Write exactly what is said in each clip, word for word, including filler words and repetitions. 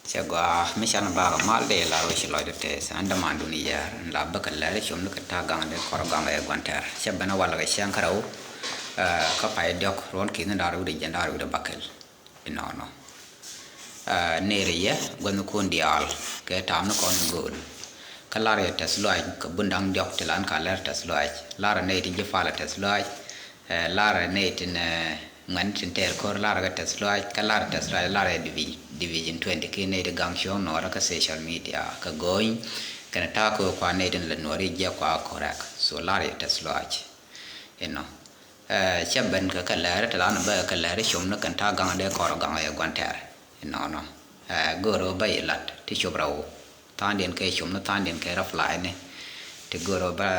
Cɛ gɔaa mi can bakɛ mal dee lar wec lɔcdä tɛth an dämandun yɛɛr in la bäkɛ lɛr com ni kɛ ta̱a̱ gaŋ dee kɔr gaŋ ɛ gua̱n tɛr cɛ ben a walɛ kɛ cäŋ kärɛw. Kä pay diɔ̱k ruɔ̱n ki̱n in da̱r wi̱cdɛ jiɛn da̱r wi̱cdɛ bäkɛl. Inɔnɔ nërɛ yɛ gua̱thnikun diaal kɛ ta̱a̱m ni kɔn gööl. Kä lar yɛ tɛth lɔaac kɛ bun da̱ŋ diɔ̱k ti lan ka lɛr tɛth lɔaac, lar nɛy ti ji̱ palɛ tɛth lɔaac. Lar nɛy tin ŋuɛn tin tɛɛr ko̱r lar kɛ tɛth lɔaac, kä lar tɛth lɔaac lar yɛ division twenty ki nɛy ti gaŋ cuɔ̱ɔ̱ŋ nuɔɔrä kä social media kɛ go̱o̱ny. Kɛnɛ ta̱a̱ ko̱o̱k kua nɛy tin lɛ nuɔɔri jiɛk kua correct, so lar yɛ tɛth lɔaac. Inɔ cɛ ben kɛ kɛ lɛɛri ti lan bä kɛ lɛɛri com ni kɛn ta̱a̱ gaŋ dee kɔr gaŋ yɛ gua̱n tɛɛr. Inɔnɔ go̱o̱r bä ilat ti cop rɛw. Tha̱a̱ŋdiɛn kɛ com ni tha̱a̱ŋdiɛn kɛ reply ni ti go̱o̱r bä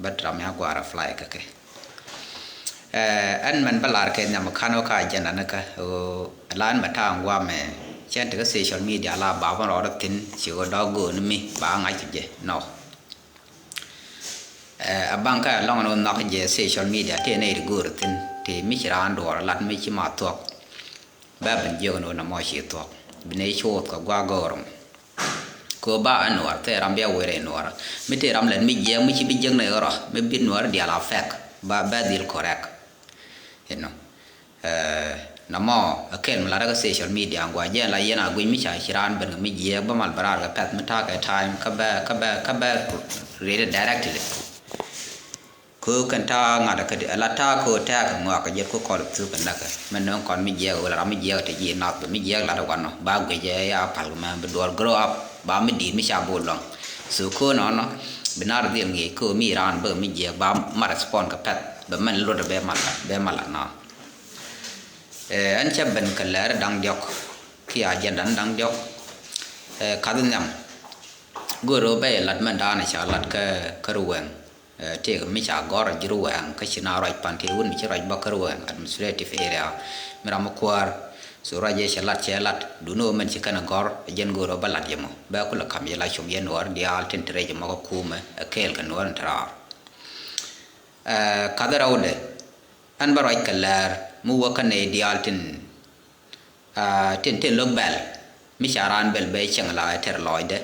bä ram ya gua reply kɛ kɛ. Ɛn mɛn bä lar kɛ nhiam kan wä ka agenda ni kä la ɛn mɛ ta̱a̱ ŋuamɛ cɛn ti kä social media la ba bä rɔɔdä thin ci wä dɔ̱k go̱o̱r ni mi ba ŋa̱c jɛ nɔ. A baŋ kä ɛlɔŋ ni wä nhɔk jɛ social media ti nɛy ti go̱o̱r thin ti mi ci raan duɔɔr lat mi ci ma thuɔk. Bɛ ben jiök ni wä nɔmɔ ci thuɔk bi nɛy ci wuth kɛ gua̱a̱ go̱o̱r. Kɛ ba ɛ nuɔr thɛ ram bia wër ɛ nuɔr mi tëë ram lɛt mi jiɛk mi ci bi jiäk ni ɣärɔ mi bi nuɔr diaal a fɛk ba bɛ dhil correct. Inɔ nɔmɔ a kɛl mi lat rɛ kä social media ŋuɔ jɛn la yɛn a guic mi ca ci raan ben kɛ mi jiɛk bä mal bɛ raar kɛ pɛth mi ta̱a̱ kɛ time kä bɛ kä bɛ kä bɛ rɛy directly. Kö kɛn ta̱a̱ ŋa̱t kä di ala ta̱a̱ kö tɛ̈ɛ̈k ŋɔak kɛ jɛt kö kɔl thuk kɛ näkɛ mɛ nöŋ kɔn mi jiɛk wala ram mi jiɛk te ji̱ nath bɛ mi jiɛk lat wanɔ ba guic ɛ ya pal kɛ mɛ bi duɔl grow up ba mi di̱i̱t mi ca bol lɔŋ. So kö nɔnɔ bi nar dhil ŋi̱i̱c kö mi raan bä mi jiɛk ba ma respond kɛ pɛth bɛ mɛn lot bɛ mal bɛ mal na. Ɛn cä ben kɛ lɛr da̱ŋ diɔk ki agenda ni da̱ŋ diɔk. Kath nhiam go̱o̱r bä lat mɛn da̱a̱n ca lat kä kä ruwɛŋ. Tëëk mi ca gɔ̱r ji̱ ruwɛɛŋ kä ci na ruac pan tëë wun mi ci ruac bä kä ruwɛɛŋ administrative area mi ram mi kuäär. So ruac yɛ cɛ lat cɛ lat duni wä mɛn ci kɛn gɔ̱r jɛn go̱o̱r bä lat yɛ mɔ bɛ kulɛ kam yɛ la com yɛ nuɔɔr diaal tin ti rɛc mɔ kä kumɛ ɛ kɛɛl kɛ nuɔɔr in ti raar. Kath rɛwdɛ ɛn bä ruac kɛ lɛɛr mi wä kä nɛy diaal tin Tin tin lo̱k bɛl mi ca raan bɛl bɛ cieŋ la tɛr lɔɔcdɛ.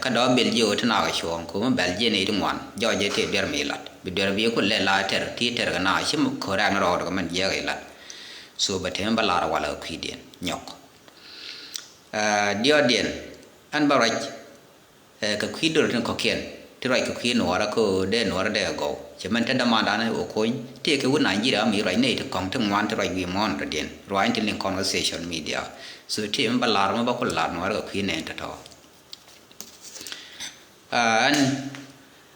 Kä dɔ̱ bɛl jiɛ ɣöö ti naak cuɔ̱ɔ̱ŋ ko̱mi bɛl jiɛ ni ti ŋuan jɔɔc jɛ tëë duer mi lat bi duer bi ku lɛ la tɛr ti tɛr kɛ naak ci mi ko̱r rɛk ni rɔɔd kɛ mɛn jiɛk ilat. So bɛ tëë mi bä lar walɛ kɛ kui̱diɛn nyɔk. Diɔɔdiɛn ɛn bä ruac Kɛ kui̱ döl tin kɔ̱kiɛn ti ruac kɛ kui̱ nuɔɔrä kä ɣöö dee nuɔɔrä dee gɔw cɛ mɛn te dämandan ɛ ɣöö kony tëëkɛ wut Nigeria mi ruac nɛy ti kɔ̱ŋ ti ŋuan ti ruac wi̱i̱ muɔ̱ɔ̱n rɔ̱diɛn ruac ti liŋ kɔn kä social media. So tëë mi bä lar mi bä ku lar nuɔɔrä kɛ kui̱ nɛn tɔ̱tɔ̱. Ɛn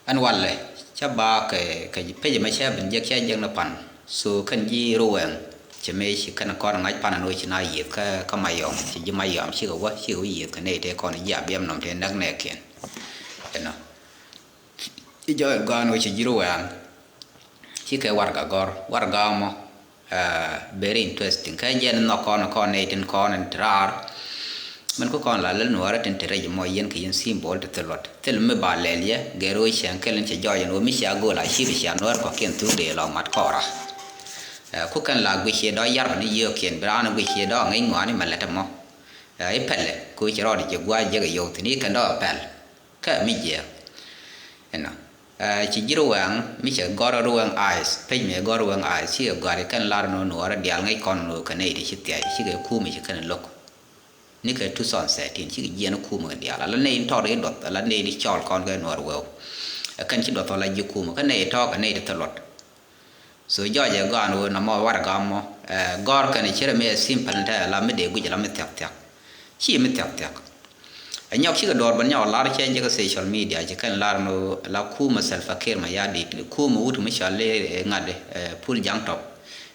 ɛn walɛ cä ba kɛ kɛ pecɛ mɛ cä ben jek cä jek ni pan. So kɛn ji̱ ruwɛŋ cɛ mëë ci kɛn kɔn ŋa̱c pan ɛn ɣöö ci na yiëth kä kä Mayɔm ci ji̱ Mayɔm cikɛ wä cikɛ wä yiëth kɛ nɛy tëë kɔn ji̱ a biɛm nɔm tëë näk nɛɛkiɛn. Ɛnɔ ci jɔɔc gɔaan ɣöö ci ji̱ ruwɛŋ cikɛ warɛga gɔ̱r warɛga mɔ. Very interesting kä jɛn nhɔk kɔn kɔn nɛy tin kɔn in ti raar. Min ku kɔn la lɛl nuɔɔrä tin ti rɛc mɔ yɛn kɛ yɛn symbol ti thil luɔt thil mi ba lɛl yɛ gɛr ɣöö cɛn kɛl in cɛ jɔɔc in ɣöö mi cia go̱o̱l a cip cia nuɔɔr kɔ̱kiɛn thuk dee lɔ mat kɔɔra. Ku kɛn la guic ciɛ dɔ̱ yar ni yio̱o̱kiɛn bi raan guic ciɛ dɔ̱ ŋäc ŋuani mɛ lɛt ɛmɔ. I̱ pɛlɛ ku ci rɔɔd jiɛ gua̱a̱c jiɛk i̱ yio̱w thi̱n i̱ kɛn dɔ̱ pɛl. Kä mi jiɛk. Ɛnɔ ci ji̱ ruwɛŋ mi cɛ gɔr ruwɛŋ ice pec mi gɔr ruwɛŋ ice cikɛ gɔ̱a̱r kɛn lar nɔ nuɔɔrä diaal ŋäc kɔn nɔ kɛ nɛy ti ci thiac cikɛ kum ci kɛn lo̱k. Ni kɛ two thousand thirteen cikɛ jiɛn kum kɛ diaal ala nɛy in tɔr i̱ duɔth ala nɛy in cɔl kɔn kɛ nuɔɔr wɛw. Ɛ kɛn ci duɔth ala ji̱ kum kä nɛy tɔ̱ kɛ nɛy ti thil luɔt. So jɔɔcɛ gɔaan ɣöö nɔmɔ warɛga mɔ gɔ̱r kɛn cierɛ mi ɛ simple ni tɛ la mi dee guic la mi thia̱k thia̱k. Ci mi thia̱k thia̱k. Ɛ nyɔk cikɛ duɔ̱ɔ̱r ben nyɔk lar cɛ jɛ kä social media ci kɛn lar ni ɣöö la kumɛ Salva Kiir Mayardit kumɛ wut mi cɔal i̱ ŋa̱t i̱ Pul Jaŋ Tɔp.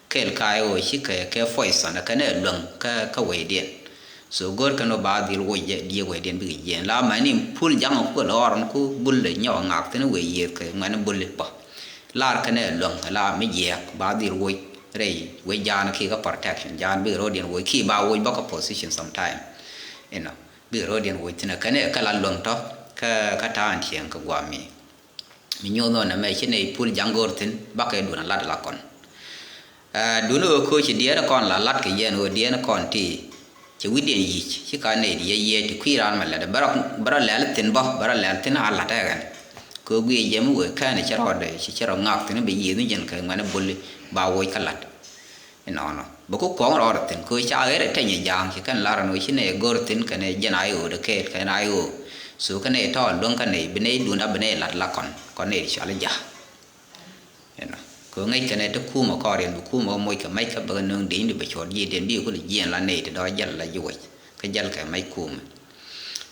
Kɛɛl ka̱a̱c ɣöö cikɛ kɛ poison kɛn ɛ luäŋ kä kä wecdiɛn. So go̱o̱r kɛn ɣöö ba dhil woc jɛ diee wecdiɛn bikɛ jiɛɛn la mɛni Pul Jaŋ ku lɔɔr ku bul nyɔk ŋak thi̱n wec yiëëth kɛ ŋuɛ̈ni bul bä. Lar kɛn ɛ luäŋ la mi jiɛɛk ba dhil woc rɛy wec jaan ki kä protection jaan bikɛ ro̱diɛn woc ki ba woc bä kä position sometime. Inɔ bikɛ ro̱diɛn woc thi̱n kɛn ɛ kɛ la luäŋ tɔ̱ kä kä ta̱a̱n cieŋ kɛ guam mi. Mi nyuuth nɔ nɛmɛ ci nɛy Pul Jaŋ go̱o̱r thi̱n bakɛ duun a lat la kɔn. Duun ɣöö kööci diɛɛn kɔn la lat kɛ yɛn ɣöö diɛɛn kɔn ti Cɛ wi̱cdiɛn yic ci ka nɛy ti yɛ yiëë ti kui̱ raan mɛ lɛt bɛ rɔ, bɛ rɔ lɛl thi̱n bä, bɛ rɔ lɛl thi̱n a la̱t ɛ ɣɛn. Kɛ guiɛ jɛ mi wëë kɛn cɛ rɔ dee ci cɛ rɔ ŋak thi̱n bɛ yiëë ni jɛn kɛ ŋuɛ̈ni buli ba woc kä la̱t. Inɔnɔ bɛ ku kuɔŋ rɔɔdɛ thi̱n kɛ ca ɣer ɛ teny ɛ ja̱a̱ŋ ci kɛn lar ɛn ɣöö ci nɛy ɛ go̱r thi̱n kɛn ɛ jɛn a i̱ ɣöö dee kɛɛt kɛn a i̱ ɣöö. So kɛn ɛ tɔɔl luäŋ kɛn ɛ bi nɛy duunda bi nɛy la̱t la kɔn kɔn nɛy ti cɔal i̱ ja̱a̱ŋ. Inɔ kɛ ɣöö ŋäc kɛn ɛ ti kumɛ kɔɔriɛn bi kumɛ ɣä moc kɛ mɛc kä bäkɛ nööŋ di̱i̱n di bɛ cuɔt ji̱ diɛn bi kulɛ jiɛn la nɛy ti dɔ̱ jäl la ji̱ wec kä jäl kɛ mɛc kumɛ.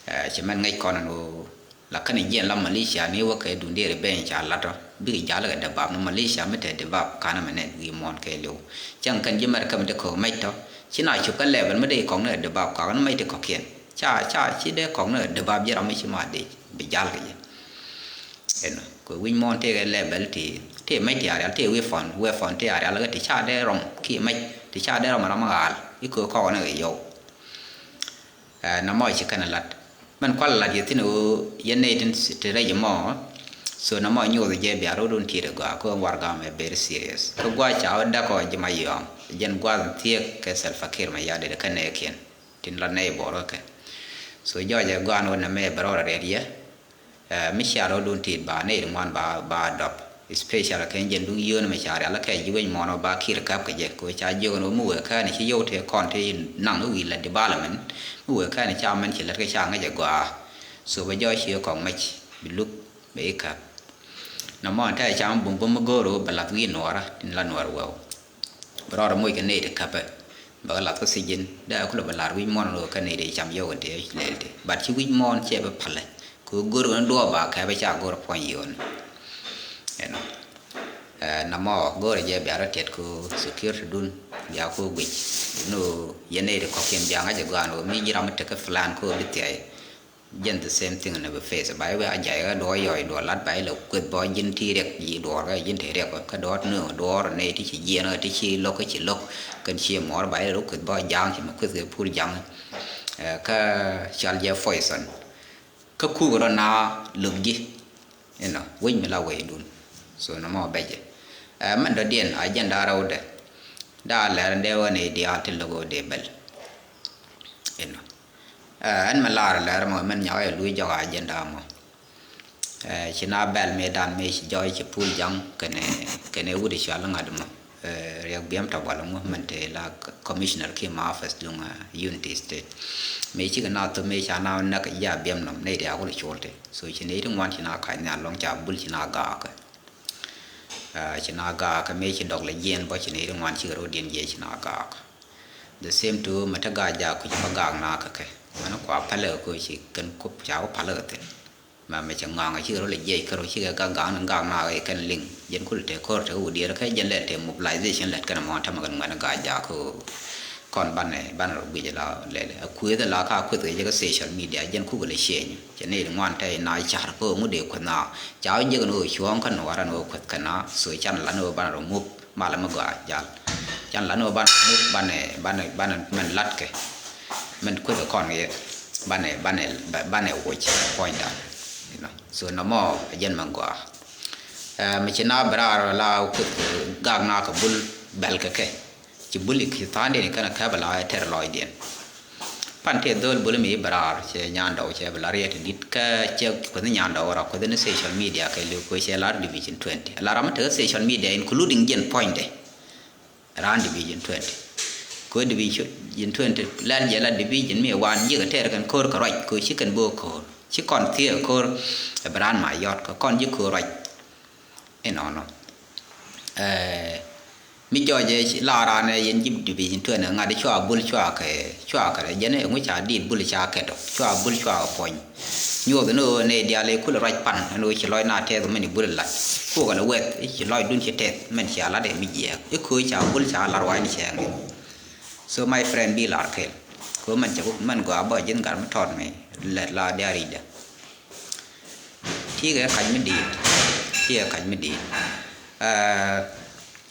Ɛ, ci mɛn ŋäc kɔn ɛn ɣöö la kɛn jiɛn la militia ni wä kɛ duŋdiɛɛr ben ca lat ɔ bikɛ jal kɛ debab ni militia mi te debab kanɛ mɛ nɛn wi̱i̱ muɔ̱ɔ̱n kɛ liw. Cäŋ kɛn ji̱ mɛr käm ti kɔk mɛc tɔ ci na cop kɛ level mi dee kɔk ni debab kak ni mɛc ti kɔkiɛn ca ca ci dee kɔk ni debab ji̱ ram mi ci ma dee bi jal kɛ jɛ. Ɛnɔ kɛ wi̱c muɔ̱ɔ̱n tëëkɛ level ti ti mɛc ti a rial ti weapon weapon ti a rial kɛ ti ca dee rɔm ki mɛc ti ca dee rɔm ram ɣaal i̱ kɛ kɔk ni kɛ yɔw. Ɛ, nɔmɔ ci kɛn lat mɛn kual lat yɛ thi̱n ɣöö yɛn nɛy tin ti rɛc mɔ. So nɔmɔ nyoth jɛ bia rot wun tiet ɛ gɔaa kä warɛgak mɛ very serious kä gua̱a̱c ca wä däk ɔ ji̱ ma yɔam jɛn gua̱a̱th in thiek kɛ Salva Kiir mɛ ya det kä nɛɛkiɛn tin la nɛy bɔr kä kɛ. So jɔɔc ɛ gɔaa ni wä nɛmɛ bɛ rɔɔd rɛt yɛ. Ɛ, mi cia rɔɔdun tit ba nɛy ri ŋuan ba ba dɔp. Especially kɛn jɛn duŋ yio̱o̱n mɛ ca rial kɛ ji̱ wec mɔnɔ ba Kiir käp kɛ jɛ kɛ wec ca jiök ni wä mi wëë kään ci yio̱w tëë kɔn tëë naŋ ni wi̱i̱ la development mi wëë kään ca mɛn ci lät kɛ ca ŋäc ɛ gɔaa. So bɛ jɔɔc ci kɔŋ mɛc bi luk bɛ i̱ käp. Nɔmɔ ɛn tɛɛ ca mi bum bum mi go̱o̱r wä bɛ lath wi̱i̱ nuɔɔrä tin la nuɔɔr wɛw. Bɛ rɔɔdɛ moc kɛ nɛy ti käpɛ bɛ kɛ lath kä thiec ji̱n dee kulɛ bɛ lar wi̱c muɔ̱ɔ̱n lo̱o̱ kä nɛy ti cam yio̱w kɛ tëë lɛl ti but ci wi̱c muɔ̱ɔ̱n cɛ bɛ palɛ. Kɛ ɣöö go̱r ɣän duɔɔp ba kɛpɛ ca go̱r puɔ̱ny yio̱o̱n. Ɛnɔ. Ɛ, namɔ go̱rɛ jɛ bia rɔ tiɛt kɛ ɣöö security dun bia kɛ ɣöö guic. Ni ɣöö yɛn nɛy ti kɔ̱kiɛn bia ŋa̱c ɛ gɔaa ni ɣöö mi ji̱ ram mi tekɛ plan kɛ ɣöö bi thia̱y. Jɛn the same thing ni bi face ba i̱ wee a jay ɣä duɔɔr yɔɔc duɔɔr lat ba ilɛ kueth bɔ ji̱n ti riɛk yi duɔɔr kä ji̱n te riɛk kä duɔɔr ni duɔɔr ni ti ci jiɛn kä ti ci lo̱k kä ci lo̱k. Kɛn ci muɔɔr ba ilɛ rɔ kueth bɔ ja̱a̱ŋ ci mi kueth kɛ pul ja̱a̱ŋ. Ɛ, kä cal jɛ poison. Kä kuk rɔ na lo̱k ji̱. Inɔ wec mi la wecdun. So nɔmɔ bɛcɛ. Ɛ, mɛn dɔ̱diɛn a jɛn da̱a̱ rɛwdɛ. Da̱a̱ lɛr in dee wä ni diaal ti lo̱k wä dee bɛl. Inɔ. Ɛ, ɛn mi lar lɛr mɔ mɛn nyɔk ɛ luc jɔk a jɛn da̱a̱ mɔ. Ɛ, ci na bɛl mi dan mi ci jɔy ci pul jaŋ kɛnɛ kɛnɛ wut cual ŋa̱t mɔ. Ɛ, riɛk biɛm ta bual ŋu mɛn te la commissioner ki ma office duŋ, ɛ, Unity State. Mi cikɛ na thop mi ca na näk ja biɛm nɔm nɛy diaal kul col te. So ci nɛy ti ŋuan ci na kac nhial lɔŋ ca bul ci na gaakɛ. Ɛ, ci na gaakɛ mi ci dɔk lɛ jiɛn bɔ ci nɛy ti ŋuan cikɛ rot diɛn jiɛ ci na gaakɛ. The same to mɛ te gaak jaak kuc bä gaak na kɛ kɛ. Mɛn kua pälɛ kɛ ci kɛn kup ca wä pälɛ kɛ thin. Mɛ mɛ cɛ ŋɔaŋ cikɛ rɔ lɛ jiɛc kɛ rɔ cikɛ gak gaŋ ni gak na kɛ kɛn liŋ. Jɛn kulɛ tɛ ko̱r tɛ wä diɛɛr kɛ jɛn lɛl tɛ mobilization lɛt kɛn mɔ tämɛ kɛn ŋuɛn gak jaak kɛ. Kɔn banɛ banɛ rɔ guic la lɛl a kueth la ka kueth kɛ jɛ kɛ social media jɛn kukɛ lɛ cieny. Cɛ ni ri ŋuan tɛ na car kɛ ŋu dee kueth na. Ca wä jek ni wä cuɔ̱ɔ̱ŋ kɛn wä ran wä kueth kɛn na so can la ni wä banɛ rɔ mup. Malɛ mi gɔaa jal. Can la ni wä banɛ muk banɛ banɛ banɛ mɛn latkɛ. Mɛn kueth kɔn kɛ yɛ banɛ banɛ banɛ woc puɔ̱nydan. You know. So nɔmɔ a jɛn mɛn gɔaa. Ɛ, mi ci na bɛ raar la kueth gak na kɛ bul bɛl kɛ kɛ. Ci bul i̱ ki tha̱a̱ŋdiɛn i̱ kɛn a kɛp a la ɛ tɛr lɔcdiɛn. Pan tëë dhol bol mi bɛ raar cɛ nyandɔw cɛ bɛ la riɛt in dit kä cɛ kueth nyandɔw rɔ kueth ni social media kɛ liw kueth cɛ lar division twenty. La ram mi tekɛ social media including jɛn puɔ̱nydɛ. Ran division twenty. Kueth division twenty lɛl jɛ la division mi wan ji̱ kɛ tɛr kɛn ko̱r kɛ ruac kueth ci kɛn bo̱o̱k ko̱r. Ci kɔn thiee ko̱r ɛ bɛ ran ma yɔt kɛ kɔn ji̱ ko̱r ruac. Inɔnɔ. Ɛ, mi jɔɔcɛ la raan ɛ yɛn ji̱ division twenty ŋa̱t cua bul cua kɛ cua kɛ rɛ jɛn ɛ ŋu ca dit bul ca kɛ tɔ cua bul cua kɛ puɔ̱ny. Nyuɔth ni ɣöö nɛy diaal ɛ kulɛ ruac pan ɛn ɣöö ci lɔc na tɛth mɛn i̱ bul lat. Kuɔkɛ lɛ wɛth i̱ ci lɔcdun ci tɛth mɛn cia lat ɛ mi jiɛɛk i̱ köö ca bul ca lat ruacni cɛ ŋi̱n. So my friend bi lar kɛl. Kɛ mɛn cɛ mɛn gɔaa bä ji̱n gat mi tɔt mi lɛt la diaal ricdä. Ti̱i̱ kɛ kac mi di̱i̱t. Ti̱i̱ kɛ kac mi di̱i̱t. Ɛ,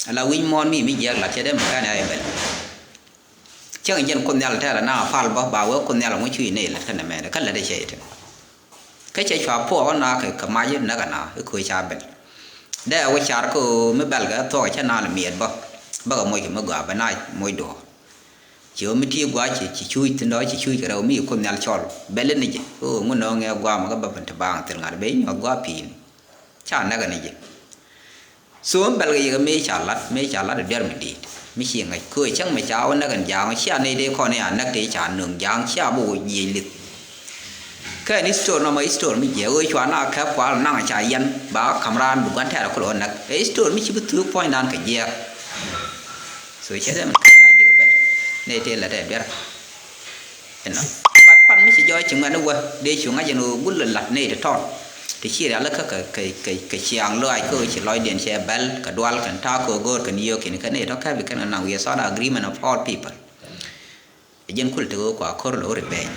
ala wi̱c muɔ̱ɔ̱n mi mi jiɛk la cɛ dee mi kɛn ɛ bɛl. Cäŋ jɛn kun nhial tɛl na pal bä ba wee kun nhial ŋuc cuc nɛy lät kä nɛmɛ kä lät ɛ cɛ itɛ. Kä cɛ cua puɔk na kɛ kɛ mac näk ana i̱ köö ca bɛl. Dee a wä car kä mi bɛl kɛ thuɔk cä na lɛ miɛt bä. Bä kɛ moc kɛ mi gɔaa bä na moc duɔ̱ɔ̱r. Ci ɣöö mi ti gua̱a̱ ci, ci cuuc thi̱n dɔ̱ ci cuuc kɛ rɛw mi ci Kuoth Nhial cɔl. Bɛl ni jɛ. Ɣöö ŋun nööŋɛ gua̱a̱ mɛ kä bä ben ti baaŋ thil ŋa̱t ben nyuɔ̱th gua̱a̱ pi̱i̱ni. Ca näk ni jɛ. So mi bɛl kɛ yɛ kɛ mëë ca la̱t, mëë ca la̱t ɛ duer mi di̱i̱t. Mi ci ŋäc köö cäŋ mi ca wä näk ɛn ja̱a̱ŋ, cia nɛy dee kɔn i̱ a näk tëë ca nööŋ ja̱a̱ŋ, cia bä wä jiɛc lith. Kɛn history nɔmɔ history mi jiɛk ɣöö cua na kɛp kual naŋ ca yɛn ba ka̱m raan bi gua̱n tɛɛr kulɛ wä näk. Ɛ history mi ci bi thuuk puɔ̱nydan kɛ jiɛk. So cɛ dee mi kɛn a ji̱ kɛ ben. Nɛy tëë lät ɛ duer. Inɔ. But pan mi ci jɔɔc ci ŋuɛ̈ni wä dee cu ŋa̱c ɛn ɣöö gul lat nɛy ti tɔt. Ti ci rialikä kɛ, kɛ, kɛ, kɛ ciaŋ lɔaac kä ɣöö ci lɔcdiɛn cɛ bɛl kɛ dual kɛn ta̱a̱ kɛ ɣöö go̱o̱r kɛn yio̱o̱k in kɛ nɛy tɔ̱ kɛp kɛn kɛ naŋ wi̱i̱ sort agreement of all people. Ɛ jɛn kul ti ɣöö kua ko̱r lo̱ revenge.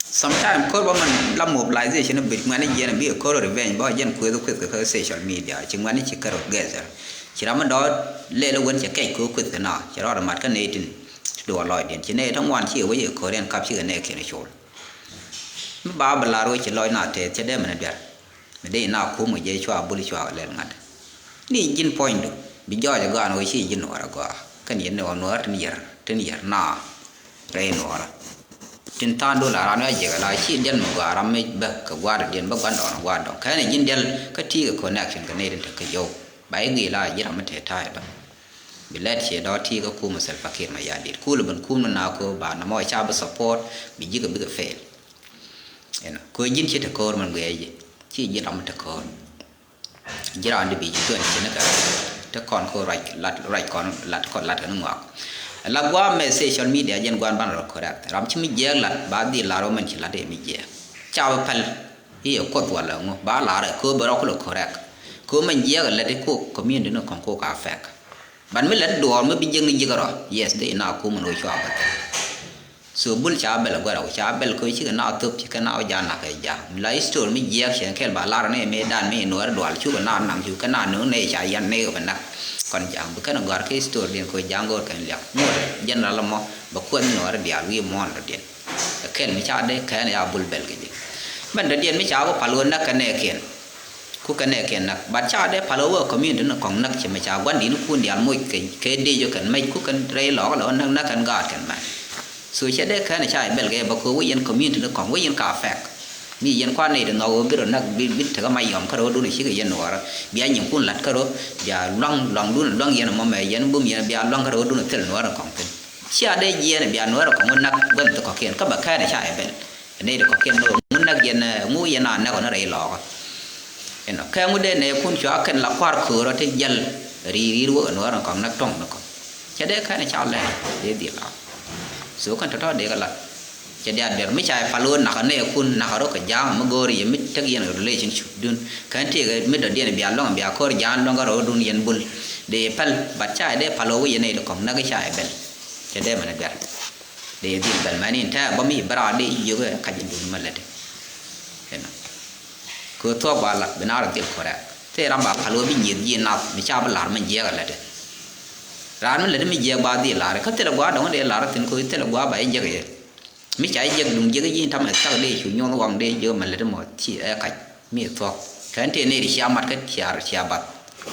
Sometime ko̱r bä man la mobilization bi ŋuɛ̈ni jiɛn bi ko̱r revenge bä jɛn kueth kueth kɛ social media ci ŋuɛ̈ni ci kärot gather. Ci ram mi dɔ̱ lɛl wen cɛ kɛc kɛ kueth kɛ na ci rɔɔd mat kä nɛy tin ti duɔɔr lɔcdiɛn ci nɛy ti ŋuan ci wec kɛ ko̱r yɛn kap ci kɛ nɛy kiɛn col. Mi ba bi lar wec ci lɔc na tɛth cɛ dee mɛn duer. Mi dee na kum kɛ jɛ cua bul cua kɛ lɛl ŋa̱t. Ni ji̱n puɔ̱nydu bi jɔɔc ɛ gɔaa ni wä ci ji̱n nuɔɔr ɛ gɔaa. Kɛn yɛn ni wä nuɔɔr tin yɛr, tin yɛr na rɛy nuɔɔrä. Tin tha̱a̱ŋ dol a ram ya jiɛk ala ci diɛn mi gɔaa ram mi bäk kɛ gua̱a̱r diɛn bä gua̱ndɔɔŋ gua̱a̱r dɔŋ. Kɛn ji̱n diɛl kä ti̱i̱ kɛ connection kɛ nɛy tin te kä yɔw. Ba i̱ gi̱i̱la ji̱ ram mi te ta̱a̱ ɛ dɔŋ. Bi lɛt ciɛ dɔ̱ ti̱i̱ kä kumɛ Salva Kiir Mayardit. Kul ben kum ni na ko ba na mɔ ca bi support bi ji̱ kɛ bikɛ fail. Inɔ ko ji̱n ci te ko̱o̱r mɛn guiɛ ji̱ ci ji̱ ram mi te ko̱o̱r. Ji̱ raan di bi ji̱ tuɛn ci ni kɛ te kɔn ko ruac lat ruac kɔn lat kɔn lat kɛ ni ŋuak. La guam mɛ social media jɛn guan ban rɔ correct ram ci mi jiɛk lat ba dhil lar wä mɛn ci lat i̱ mi jiɛk. Ca bi pɛl i̱ yɛ kuoth wala ŋu ba lar ɛ ko bɛ rɔ kulɛ correct. Ko mɛn jiɛk lat i̱ ko community ni kɔn ko ka affect. Ban mi lät duɔɔr mi bi jiäkni jiäkä rɔ. Yes, dee ina kumɛ ni wä cua bä thil. So bul ca bɛl guɛrɛ wä ca bɛl kä cikɛ na thop cikɛ na wä ja nak kɛ ja. Mi la history mi jiɛk cɛ kɛl ba lar ni mi dan mi nuɔr dual cukɛ na naŋ cukɛ na nuŋ ni ca yan ni bɛ nak. Kɔn jaŋ bi kɛn gɔr kɛ history din ko jaŋ gɔr kɛn liak. Ŋuɔr general mɔ bɛ kuɛn nuɔr dial wi̱i̱ muɔn rɔ din. Kɛ kɛl mi ca dee kɛn ya bul bɛl kɛ ji̱. Mɛn dɔ diɛn mi ca wä pal wä nak kɛ nɛ kiɛn. Ku kɛn ɛ kɛn näk. But ca dee pal ɣöö wä community ni kɔŋ näk ci mɛ ca gua̱n di̱t ni kun diaal moc kɛ, kɛ dee jɔ kɛn mɛc ku kɛn rɛy lɔɔk lɛ wä näk näk kɛn gaat kɛn mɛn. So cɛ dee kɛn ca bɛl kɛ bä kɛ wä yɛn community ni kɔŋ wä yɛn ka affect. Mi yɛn kuan nɛy ti nhɔk ɣöö bi rɔ näk bi, bi tekä mac yɔm kärɔ̱ dun cikɛ yɛn nuɔɔrä. Bia nyiŋkun la̱t kärɔ̱, bia luaŋ, luaŋdun luaŋ yɛn mɔ mɛ yɛn bum yɛn bia luaŋ kärɔ̱ dun thil nuɔɔrä kɔŋ thi̱n. Cia dee jiɛɛn bia nuɔɔrä kɔŋ wä näk gua̱n thi kɔ̱kiɛn kä bä kɛn ca bɛl. Nɛy ti kɔ̱kiɛn mi ŋun näk yɛn, eh, ŋu yɛn a näk ɣɔn rɛy lɔɔkä. Inɔ kɛ ŋu dee nɛy kun cua kɛn la kua̱r köörä ti jäl ri̱i̱r ri̱i̱r wä ɣän wä rɛn kɔn näk tɔ̱ŋ ni kɔn. Cɛ dee kɛn ca lɛl dee dhil a. So kɛn tɔ̱tɔ̱ dee kɛ lat. Cɛ dee a der mi ca pal ɣöö nakä nɛy kun nakä rɔ kɛ ja̱a̱ŋ mi go̱o̱r yɛ mi tek yɛn relationship dun. Kɛn tëëkɛ mi dɔ̱diɛn bia luäŋ bia ko̱r ja̱a̱ŋ luäŋ kä rɔɔdun yɛn bul. Dee pɛl, but ca dee pal ɣöö wä yɛn nɛy ti kɔ̱ŋ näk ca bɛl. Cɛ dee mɛn a gɛr. Dee dhil bɛl mɛn in tɛɛ bä mi bä raar dee yio̱k ɛ kac in dun mɛ lät. Inɔ. Kɛ thuɔ̱k ba lat bi naar dhil correct. Thil ram ba pal wä bi nyieth ji̱ nath mi ca bi lar mɛ jiɛk ɛ lät. Raan mi lät mi jiɛk ba dhil lar kä thilɛ gua̱a̱r dɔ̱ŋ dee lar thi̱n koc thilɛ gua̱a̱r ba jiɛk yɛ. Mi ca jiɛk duŋ jiɛk ji̱ in tamɛ thak dee cu nyuɔ̱th waŋ dee jiɛk mɛ lät mɔ ci ɛ kac mi thuɔ̱k. Kɛn tëë nɛy ti cia mat kä cia, cia bath.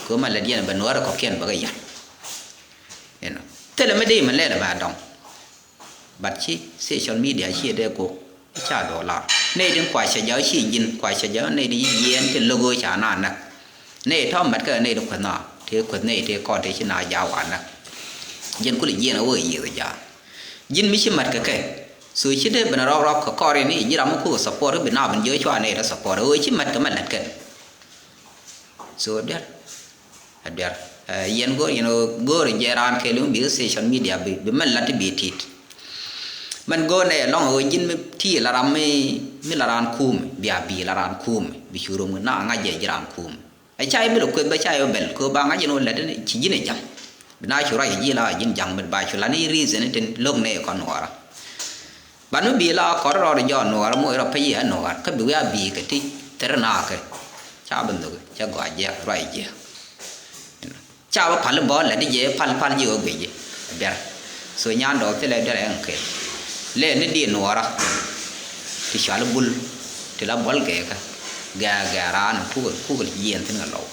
Kɛ mɛ lät yɛn bɛ nuäärä kɔ̱kiɛn bä kɛ yɛn. Inɔ. Thilɛ mi dee mɛ lɛl mɛ a dɔŋ. But ci social media ci dee kok ca dɔɔlar. Nɛy tin kua cɛ jaw ci ji̱n kua cɛ jaw nɛy tin ci jiɛɛn ci lo̱k ɣöö ca na näk. Nɛy tɔ̱ mɛt kä nɛy tin kueth na tëë kueth nɛy tëë kɔn tëë ci na jaw a näk. Ji̱n kulɛ jiɛɛn a wä yiëth a ja̱a̱ŋ. Ji̱n mi ci mɛt kɛ kɛ. So ci dee ben a rɔk rɔk kɛ kɔr in i̱ ji̱ ram mi kuk support i̱ bi na ben jiö cua nɛy tɔ̱ support a ɣöö ci mɛt kɛ mɛ lät kɛn. So diɛr. A duer. Eh, yɛn go̱o̱r yɛn ɣöö go̱o̱r jɛ raan kɛɛliw mi bi social media bi, bi mɛn lat ti bi tit. Mɛn go̱o̱r nɛ ɛlɔ̱ŋ ɣöö ji̱n mi ti la ram mi, mi la raan kuumi, bia bi la raan kuumi, bi cu rom na ŋa̱c jɛ ji̱ raan kuumi. Ɛ ca i̱ bi lɛ kueth bä ca i̱ bɛl kɛ ɣöö ba ŋa̱c jɛ ni wä lät ni ci ji̱n ɛ ja̱ŋ. Bi na cu ruac ji̱ la ji̱n ja̱ŋ mi ba cu la ni reason ni tin lo̱k nɛ kɔn nuɔɔra. Ban mi bii la kɔr rɔɔd jɔɔn nuɔɔr moc rɔ pec yɛ nuɔɔr kä bi wiaa bii kɛ ti thir naakɛ. Ca bi nhök cɛ gɔaa jiɛk ruac jiɛk. Ca bi pal bɔ lɛ di jɛ pal pal jiɛ wä guic jiɛ biɛr. So nyan dɔɔk thilɛ biɛr ɛn kɛl. Lɛ ni di nuɔɔra ti cual bul ti la buɔl gɛɛkä gɛɛ gɛɛ raan kukɛ kukɛ jiɛn thin kɛ lɔw.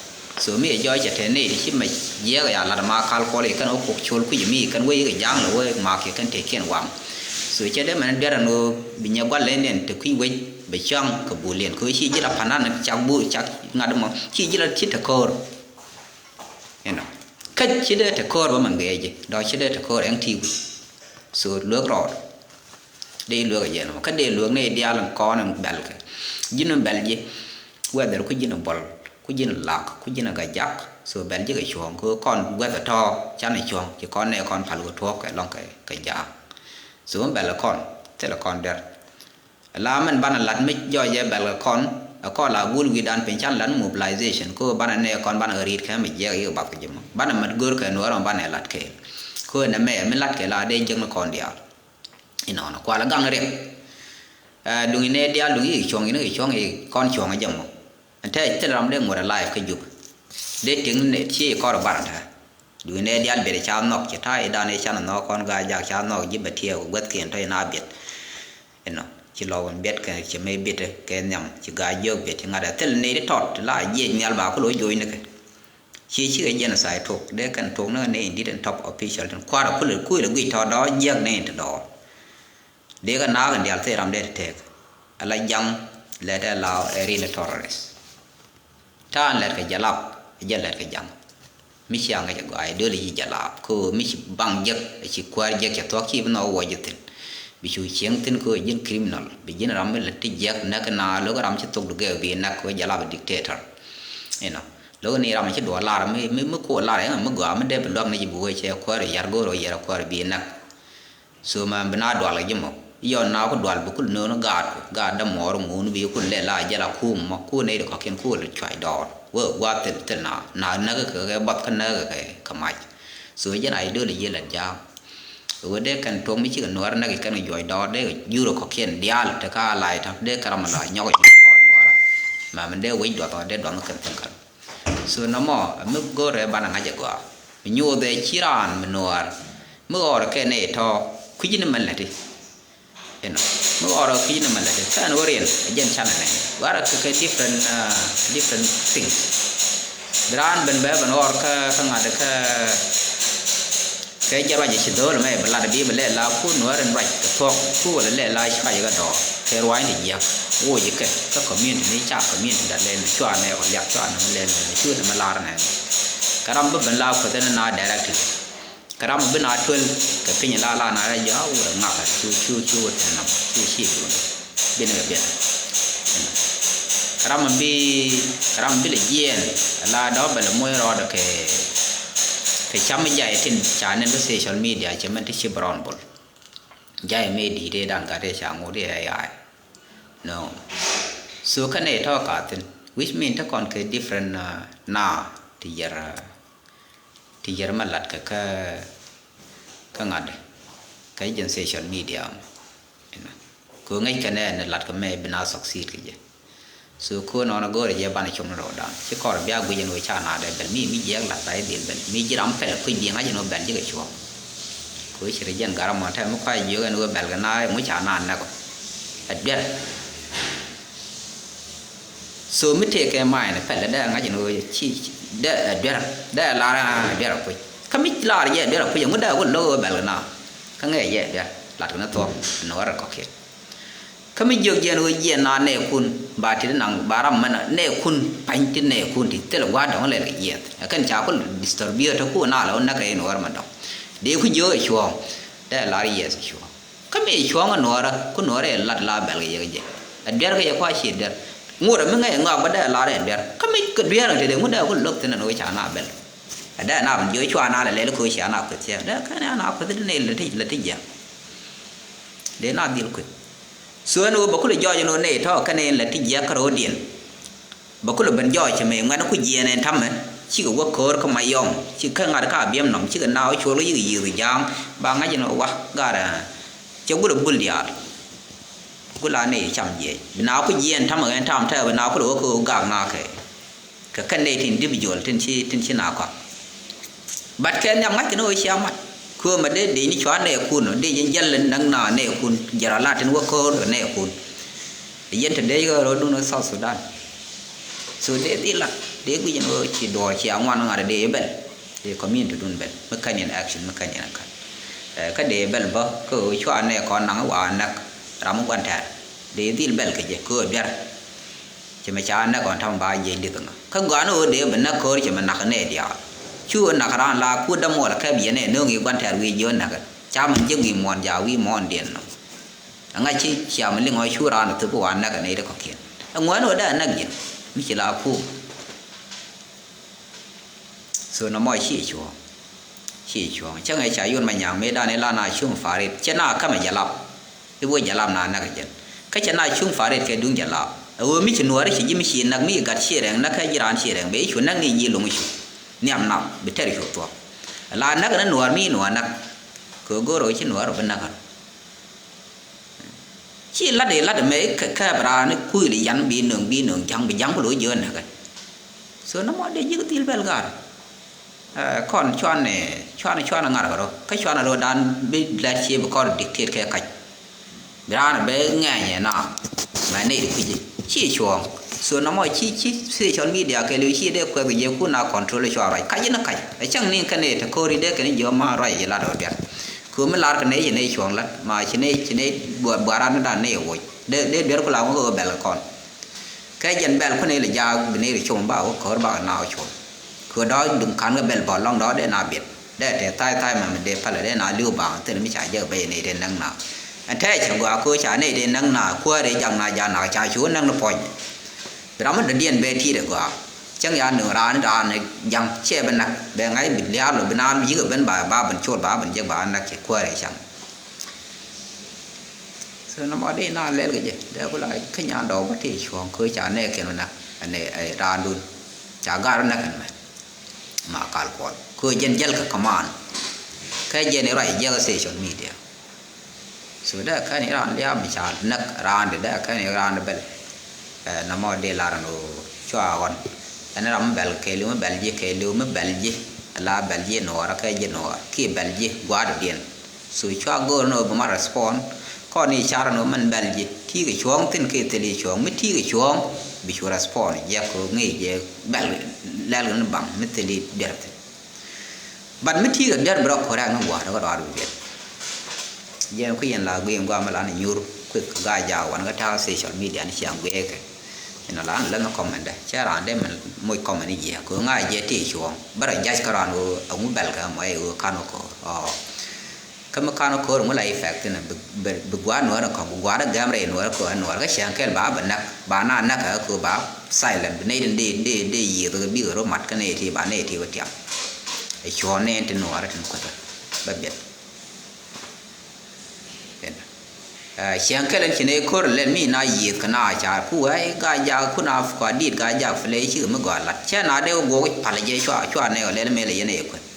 So mi ɛ jɔɔc cɛ te nɛy ti ci mɛ jiɛɛk ya lat ma kal kuɔl i̱ kɛn wä kok col kui̱c mi kɛn wec ikɛ ja̱a̱ŋ lɛ wä mak i̱ kɛn tekiɛn wam. So cɛ dee mɛn duer ɛn ɣöö bi nyɛ gua̱l lɛn nɛn te kui̱ wec bɛ cäŋ kɛ buliɛn kɛ ɣöö ci ji̱ la pa̱n nan cak bu cak ŋa̱t mɔ ci ji̱ la ci te ko̱o̱r. Inɔ kä ci dee te ko̱o̱r bä mɛ ŋee ji̱ dɔ̱ ci dee te ko̱o̱r ɛŋ ti wi̱i̱. So luek rɔɔd dee luek a jɛn mɔ kä dee luek ni diaal in kɔn in bɛl kɛ ji̱n in bɛl ji̱. Whether ku ji̱n in bɔl ku ji̱n in lak ku ji̱n in gajak. So bɛl ji̱ kɛ cuɔ̱ɔ̱ŋ ku kɔn guɛth a tɔ̱ can in cuɔ̱ɔ̱ŋ ci kɔn nɛ kɔn pal ku tuɔɔk kɛ lɔŋ kɛ kɛ jaak. So in bɛl kɔn thil kɔn der. La mɛn banɛ lat mi jɔɔc ɛ bɛl kɛ kɔn ɛ kɔn la gul wi̱i̱dan piny can lat mobilization ko banɛ nɛ kɔn banɛ ri̱t kɛ mi jiɛk yik bath kɛ ji̱ mɔ banɛ mat go̱r kɛ nuɔr mɔ banɛ lat kɛ. Ko nɛ mɛ mi lat kɛ la dee jiäk ni kɔn diaal. Inɔnɔ kual gaŋ riɛk. Ɛ duŋ inɛ diaal duŋ yik cuɔ̱ŋ yik cuɔ̱ŋ yik kɔn cuɔ̱ŋ ɛ jɛ mɔ. Ɛn te thil ram dee ŋuɔ̱t ɛ life kä Jup. Dee tiŋ nɛ cie kɔr bar tɛ. Duŋ inɛ diaal biɛt ca nhɔk ci ta̱a̱ idan i̱ can nhɔk kɔn gaa jak ca nhɔk ji̱ bɛ tiɛɛk guäthkiɛn tɔ̱ ina biɛt. Inɔ ci lɔw in biɛt kɛ ci mëë biɛt kɛ nhiam ci gaa jiök biɛt ci ŋa̱t ɛ thil ni ti tɔt la jiɛc nhial ba ku lo̱c joc ni kɛ. Ci cikɛ genocide tuɔk dee kɛn tuɔk ni ni in dit in top official tin kua̱r a kulɛ kuilɛ guic tɔt dɔɔc jiäk ni in ti dɔɔr. Dee kɛ naak in diaal thil ram dee ti tɛɛk ala jaŋ lɛ dee la ɛ rin terrorist. Ta̱a̱ in lɛt kɛ jalap jɛ lɛt kɛ jaŋ. Mi cia ŋäc a gɔaa ideology jalap kä mi ci baŋ jek ci kuäär jek cɛ thuɔ̱k ci bi nhɔk wuɔc jɛ thi̱n. Bi cu cieŋ thi̱n kä ji̱n criminal bi ji̱n ram mi lɛ ti jiɛk näk na lo̱k ram ci thok dugɛ bi näk kä jalap a dictator. Inɔ lo̱k ni ram ci duɔl lar mi mi mi kuɔ lar ɛŋ mi gɔaa mi dee bi luak ni ji̱ bi wee cɛ kuäär yar go̱o̱r wee yɛr a kuäär bi näk. So mɛ bi na dual kɛ ji̱ mɔ yɔ na ku dual bi kul no̱o̱n gaat ku gaat dämuɔɔr ŋuun bi kul lɛ la jɛ la kum mɔ ku nɛy di kɔkiɛn ku lɛ cuac dɔɔr wee gua̱a̱th thil thil na na näk kɛ kɛ bath kä näk kɛ kɛ mac. So jɛn a ideology lɛ ja̱a̱ŋ. Wee dee kɛn tuɔk mi cikɛ nuäär näk kɛn kɛ juɔc dɔɔr dee kɛ jur kɔkiɛn diaal te ka lay tɔ̱ dee kɛ ram la nyɔk ji̱ kɔn nuäärä. Mɛ mi dee wec duɔth ɔ dee duɔth kɛn thil kɛn. So nɔmɔ mi go̱rɛ banɛ ŋa̱c ɛ gɔaa mi nyothɛ ci raan mi nuɔɔr mi ɣɔr kɛ nɛ tɔ kui̱c ni mɛn lɛ ti. Inɔ mi ɣɔr kui̱c ni mɛn lɛ ti kɛn wä riɛn ɛ jɛn canɛ nɛ warɛ kɛ kɛ different, uh, different things. Bi raan ben bɛ ben ɣɔr kä kä ŋa̱t kä Kɛ jɛ ruac ci dho̱o̱l mɛ bi lat bi bi lɛ la kun wä rin ruac kɛ thuɔ̱k ku wä lɛ la cuac kɛ dɔɔr kɛ ruac ni jiäk. Woc kɛ kä community ni ca community dat lɛ ni cua nɛ kɔ liak cua nɛ mɛ lɛ ni cu nɛ mɛ lar nɛ. Kɛ ram bi ben la kueth ni na directly kɛ ram bi na tuel kɛ piny la la na rɛ jɔ a wurɛ ŋak cu cu cu wä tɛ nam cu ci cu. Bin kɛ biɛt. Ram bi ram bi lɛ jiɛɛn la dɔ̱ bɛ lɛ moc rɔɔdɛ kɛ kɛ cam mi jay tin ca nɛn kä social media cɛ mɛn ti ci brown bol. Jay mi di̱i̱t i̱ dan gat i̱ ca ŋot i̱ ɛ yaay. No. So kä nɛ tɔ̱ ka thin which mean te kɔn kɛ different, uh, na ti yɛr, uh, ti yɛr mɛ lat kɛ kä kä ŋa̱t kä jɛn social media. Inɔ kɛ ŋäc kɛnɛ ni lat kɛ mɛ bi na succeed kɛ jɛ. So kɛ nɔnɔ go̱o̱rɛ jɛ banɛ com ni rɔɔdan ci kɔr bia guic ɛn wee ca na dɛ bɛl mi mi jiɛk lat ba idil bɛl mi ji̱ ram pɛl kui̱ bi ŋa̱c ɛn wee bɛl ji̱ kɛ cuɔ̱ɔ̱ŋ. Kɛ wee ci rɛ jɛn garam mɔn tɛm mi kɔc jiök ɛn wee bɛl kɛ na mi ca na nɛk ɔ. Ɛ duer. So mi tëëkɛ ma̱a̱ in pɛl dee ŋa̱c in ɣöö ci dee ɛ duer dee lar ɛ duer ɛ kuc. Kä mi lar jɛ duer ɛ kuc ɛŋu dee ku lo̱k ɣöö bɛl kɛ na. Kä ŋäc jɛ duer lat kɛ ni thuɔ̱k ni wä rɛ kɔ̱kiɛn. Kä mi jiök jiɛn ɣöö jiɛn na nɛɛkun ba ti naŋ ba ram mɛn nɛɛkun pa̱ny ti nɛɛkun ti thilɛ gua̱a̱r dɔ̱ŋ lɛl kɛ jiɛth ɛ kɛn ca ku disturbia te ku na lɛ wä näk kɛ in wä rɛ mɛ dɔ̱ŋ. Dee ku jiök ɛ cuɔ̱ɔ̱ŋ dee lar yɛth ɛ cuɔ̱ɔ̱ŋ. Kä mi cuɔ̱ŋ ɛ nuɔɔrä ku nuɔɔrä ɛ lat la bɛl kɛ yɛ kɛ jɛ. Ɛ duer kɛ yɛ kua ci duer. Ŋurɛ mi ŋäc ɛ ŋɔak bä dee lar ɛ duer kä mi kɛ duer ɛ te dee ŋu dee ku lo̱k thin ɛ ni wä ca na bɛl. Ɛ dee na bɛ jiɔ cua na lɛ lɛl kɛ wä cia na kueth cɛ dee kɛn ɛ na kueth dee nɛ lɛ ti lɛ ti jiɛ. Dee na dhil kueth. So ɛn wä bä kulɛ jɔɔc ɛn wä nɛ tɔ̱ kɛn ɛ lɛ ti jiɛ kä ro̱o̱diɛn. Bä kulɛ ben jɔɔc cɛ mëë ŋuɛ̈tni ku jiɛɛn ɛn ta̱mɛ cikɛ wä köör kä Mayɔm ci kä ŋa̱t kä Abiɛm nɔm cikɛ naaw cuɔl kä yikɛ yiëëth ja̱a̱ŋ ba ŋa̱c ɛn wä ga̱rɛ. Cɛ gulɛ bul diaal gula ni cam jiɛc bi naaw ku jiɛɛn ta̱mɛ ɛn ta̱m tɛɛ bi naaw kulɛ wä köör gak naakɛ. Kɛ kɛn nɛy ti individual tin ci tin ci na kɔak. But kɛ nhiam ŋa̱ckɛ ni ɣöö cia mat. Köömä dee dee ni cua nɛɛkun ɔ dee jɛ jäl näk na nɛɛkun jɛ rɔ lat tin wä köör kɛ nɛɛkun. Yɛn te dee ɣä rɔɔdun ɛ South Sudan. So dee dhil lat, dee guic ɛn ɣöö ci duɔ̱ɔ̱r cia ŋuan ŋa̱t dee bɛl, dee community dun bɛl mi kän yɛn action mi kän yɛn akan. Kä dee bɛl bä kä ɣöö cua nɛɛ kɔn naŋ wa näk ram mi gua̱n tɛ̈r, dee dhil bɛl kɛ jɛ kä ɣöö biɛr. Cɛ mɛ ca näk ɣɔn ta̱mɛ ba jiɛc li̱th ŋa kä gɔaa ni ɣöö dee bi näk ko̱r cɛ mɛ nak nɛɛ diaal. Cu ɣöö nak raan la kut dämuɔl kɛ biɛ nɛɛ nööŋ i̱ gua̱n tɛ̈r wi̱i̱ jiö näk ca mɛ jiäk wi̱i̱ muɔ̱ɔ̱n jaak wi̱i̱ muɔ̱ɔ̱n diɛn nɔ. Aŋa ci ciam liŋ ɔ cu raan thop wan näk nɛy ti kɔ̱kiɛn. Ɛŋuɛn ɔ dee näk ji̱n mi ci la kum. So nɔmɔ ci cuɔ̱ɔ̱ŋ, ci cuɔ̱ɔ̱ŋ cäŋ ɛ ca yun ma nyaŋ mëë dan ilan a cuŋ farit cɛ na kämɛ jalap. I̱ wä jalap na näk jɛn kä cɛ na cuŋ farit kɛ duŋ jalap. Ɛ wee mi ci nuɔɔri ci ji̱ mi ci näk mi gat ci rɛŋ näk kä ji̱ raan ci rɛŋ bɛ i̱ cu näk ni ji̱ loŋ i̱ cu nhiam nap bi tɛr cu thuɔ̱k. La näk ni nuɔɔr mi nuɔɔr näk kɛ go̱o̱r ɔ ci nuɔɔr ɔ bi näk. Ci lat i̱ lat mɛ kɛ kɛɛp raan i̱ kuil i̱ yan bi nöŋ bi nöŋ ja̱ŋ bi ja̱ŋ ku lo̱c jiön näkɛ. So nɔmɔ dee ji̱k dhil bɛl gar. Kɔn cuan cuan cuan ŋa̱r kɛ rɔ kä cuan rɔ dan bi lɛt cie bi kɔr diktet kɛ kac. Bi raan bɛ ŋɛɛnyɛ na mɛ nɛy di kui̱ci ci cuɔ̱ɔ̱ŋ. So nɔmɔ ci ci social media kɛ liw ci dee kuɛth kɛ jɛ kun a control cua ruac kac in kac ɛ cäŋ ni kɛn i̱ te ko̱ri dee kɛn jiɔ ma ruac i̱ lat ɔ diaal. Kɛ mi lar kɛ nɛy ci nɛy cuɔ̱ɔ̱ŋ lat ma ci nɛy ci nɛy buaran dan nɛy woc dee dee duer ku la ŋukä bɛl kɛ kɔn. Kɛ jɛn bɛl kun ilɛ jaak bi nɛy ri com ba wä ko̱r ba kɛ na wä com. Kɛ dɔ̱ duŋ kan kɛ bɛl bɔl lɔŋ dɔ̱ dee na biɛt dee te tha̱a̱y tha̱a̱y ma mi dee pälɛ dee na li̱w ba thil mi ca jek bɛy nɛy dee näk na. Ɛn tɛɛ cɛ gɔaa ko̱ ca nɛy dee näk na kuäär i̱ jak na jaak na ca cu näk ni puɔ̱ny. Bi ram mi dɔ̱diɛn bɛ ti̱i̱t ɛ gɔaa cäŋ ya nööŋ raan raan ja̱ŋ cɛ bɛ näk bɛ ŋa̱c bi lia̱a̱ lɔ bi naan bi yi̱k ɛ ben ba ba ben col ba ben jek ba näk cɛ kuäär ɛ ca̱ŋ. So nɔmɔ dee na lɛl kɛ jɛ dee ku la kä nyan dɔɔk bä tëë cuɔ̱ɔ̱ŋ kä ca nɛɛkiɛn wä näk ɛn ɛ raandun ca gar wä näk ɛn mɛ. Ma kal kuɔl kä jɛn jäl kɛ kaman kä jɛn i̱ ruac jiɛk ɛ social media. So dee kɛn i̱ raan lia̱a̱ mi ca näk raandi dee kɛn i̱ raandi bɛl. Ɛ nɔmɔ dee lar ɛn ɣöö cua ɣɔn ɛn ram mi bɛl kɛɛliw mi bɛl ji̱ kɛɛliw mi bɛl ji̱. Ala bɛl ji̱ nuɔɔrä kɛ ji̱ nuɔɔr kiɛ bɛl ji̱ gua̱a̱r dɔ̱diɛn. So cua go̱o̱r ni ɣöö bi ma respond kɔn i̱ car ni ɣöö mɛn bɛl ji̱ ti̱i̱ kɛ cuɔ̱ɔ̱ŋ thi̱n kiɛ thil i̱ cuɔ̱ɔ̱ŋ mi ti̱i̱ kɛ cuɔ̱ɔ̱ŋ bi cu respond jiɛk kɛ ɣöö ŋi̱i̱c jɛ bɛl lɛl kɛ ni baŋ mi thil i̱ biɛr thi̱n. But mi ti̱i̱ kɛ biɛt bi rɔ correct ni gua̱a̱r rɔ kɛ dɔaar bi biɛt. Jɛn kui̱ yɛn la gui̱i̱ŋ gua̱a̱r mi la ni nyuur kui̱ kɛ gaa jaak wan kɛ ta̱a̱ social media ni ciaŋ guiɛɛkɛ. Inɔ la ni lɛn ni comment dɛ cɛ raan dee mi moc comment ni jiɛɛk kɛ ŋa̱c jɛ tëë cuɔ̱ɔ̱ŋ bä rɔ jac kä raan ɣöö aŋu bɛl kɛ mɔ ɛ ɣöö kan wä ko̱o̱r ɔ. Kä mi kan wä ko̱o̱r ŋu la effect thi̱n bi, bi, bi gua̱a̱r nuɔ̱ɔ̱r in kɔ̱ŋ bi gua̱a̱r in gɛm rɛy nuɔ̱ɔ̱r in kɔ̱ŋ nuɔ̱ɔ̱r kä cäŋ kɛl ba bi näk ba na näk ɛ ko̱o̱r ba silent bi nɛy tin dee, dee, dee yiëth kɛ bikɛ rɔ mat kä nɛy ti ba nɛy ti wä tiam. Ɛ cuɔ̱ɔ̱ŋ nɛy tin nuɔ̱ɔ̱r tin kuäth bä biɛt. Ɛ cäŋ kɛl in ci nɛy ko̱r lɛl mi na yiëth kɛ na ca ku wee gaa jaak ku na kua dit gaa jaak filɛ cikɛ mi gɔaa lat cɛ na dee wä guɔk pal jɛ cua, cua nɛy wä lɛl mëë lɛ yɛn ɛ kuäth.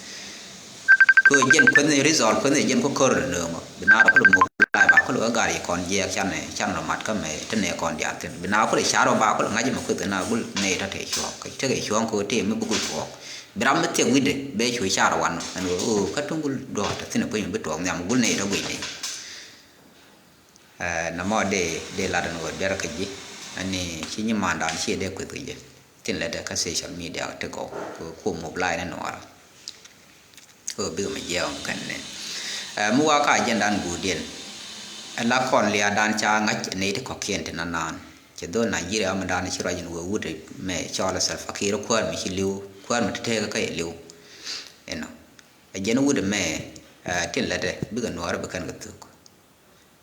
Kɛ jɛn kueth ni result kueth ni jɛn kä kör ni nööŋɔ bi naar kulɛ muk lai ba kulɛ wä gar yi kɔn jiɛɛk can, can rɔ mat kä mɛ ti nɛ kɔn diaal thin bi naar kulɛ car wä ba kulɛ ŋa̱c mɛ kueth kɛ naar gul nɛ tɔ te cuɔ̱ɔ̱ŋ kɛ tekɛ cuɔ̱ɔ̱ŋ kɛ wä tëë mi bi gul tuɔɔk. Bi ram mi thiɛk wi̱cdɛ bɛ cu car wan ɛn ɣöö kä tuŋ gul duɔ̱ɔ̱k te thin puc mi bi tuɔɔk nhiam gul nɛ tɔ guic ni. Ɛ nɔmɔ dee, dee lat ɛn ɣöö duer kä ji̱ ɛn ni ci nyimandan ci dee kueth kɛ ji̱. Tin lɛ dee kä social media ti gɔw kɛ kuɔ muk lai ni nuɔɔrä. Kɛ bikɛ mi jiɛɛk ɔŋ kɛn ni. Ɛ mi wak ka jɛn dan guudiɛn. Ɛ la kɔn lia̱a̱ dan ca ŋa̱c ni ti kɔ̱kiɛn ti nan naan cɛ dhol Nigeria mi dan ci ruac in wee wut mɛ cɔl Salva Kiir kuäär mi ci li̱w kuäär mi ti teekä kä yɛ li̱w. Inɔ ɛ jɛn wut mɛ. Ɛ tin lɛ dee bikɛ nuɔɔrä bi kɛn kɛ thuk.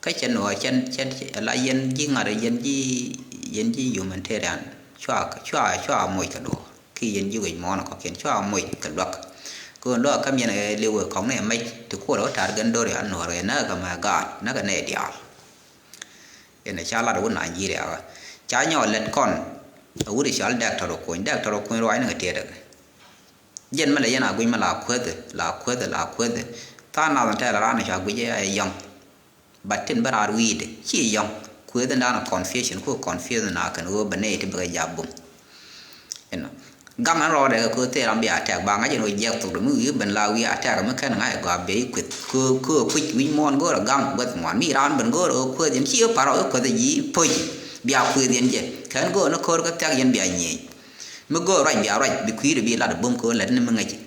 Kä cɛ nuɔɔr cɛn cɛn la yɛn ji̱ ŋa̱t yɛn ji̱, yɛn ji̱ humanitarian cua, cua, cua moc kɛ duɔ̱ɔ̱r ki yɛn ji̱ wec muɔ̱ɔ̱n kɔ̱kiɛn cua moc kɛ luäk. Kɛ ɣöö luäk käm yɛn ɛ liw ɛ kɔ̱ŋ ni ɛ mec ti kuɔl ɛ wä ta̱a̱r gɛn do̱r yal nuɔ̱ɔ̱r ɛ näk kɛ mɛ gaat näk kɛ nɛy diaal. Yɛn ɛ ca lat ɛ wut Nigeria ɣä ca nyɔɔk lɛt kɔn ɛ wut ɛ cɔal dɛk tɔr ɛ kuny dɛk tɔr ɛ kuny ruaacni kɛ tiɛɛt ɛ kɛ. Jɛn mi lɛ yɛn a guic mi la kuäthɛ la kuäthɛ la kuäthɛ. Tha̱a̱ŋ nath ɛn tɛl raan cua guic ɛ yɔ̱ŋ. But tin bä raar wi̱i̱dɛ ci yɔ̱ŋ kuëëth in da̱a̱n confusion ku confusion na kɛn ɣöö bɛ nɛy ti bɛ kɛ jap bum. Inɔ gaŋ ɛn rɔɔdɛ kɛ ko̱ thil ram bi attack ba ŋa̱c in ɣöö jiɛk thok dɛ mi wi̱i̱ ben la wi̱i̱ attack mi kɛn ŋa̱c ɛ gɔaa bɛ i̱ kueth kö kö puc wi̱c muɔ̱ɔ̱n go̱o̱rɛ gaŋ guäth ŋuan mi raan ben go̱o̱rɛ ɣöö kuëëth in ci ɣä pa̱r rɔ ɣä kueth ɛ ji̱ puc bia kuëëth in jɛ kɛn go̱o̱r ni ko̱r kä thiak yɛn bia nyiëëc. Mi go̱o̱r ruac bia ruac bi kui̱dɛ bi lat bum kɛ ɣöö lät ni mi ŋäci.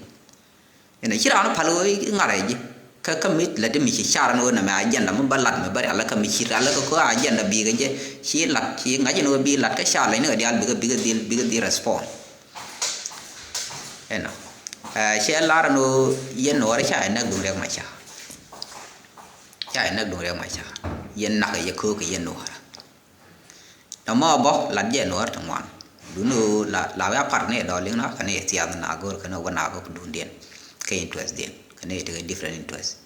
Inɔ ci raan pal ɣöö i̱ ŋa̱rɛ ji̱. Kä kä mi lät mi ci car ɛn ɣöö nɛmɛ agenda mi bä lat mi bä rial kä mi ci rial kä kɛ agenda bikɛ jɛ. Ci lat ci ŋa̱c ɛn ɣöö bi lat kä ca lɛny ni kɛ diaal bikɛ bikɛ dhil bikɛ dhil respond. Inɔ. Ɛ, cɛ lar ɛn ɣöö yɛn nuɔɔri ca yɛ näk duŋ Riɛk Macar. Ca yɛ näk duŋ Riɛk Macar. Yɛn nak yɛ köök kɛ yɛn nuɔɔri. Nɔmɔ bä lat jɛ nuɔɔr ti ŋuan. Duni ɣöö la, la wee a par ni dɔɔliŋ na kɛ ni thiath na go̱o̱r kɛ ni wä na bä dundiɛn. Kɛ interest diɛn. Kɛ ni tekɛ different interest.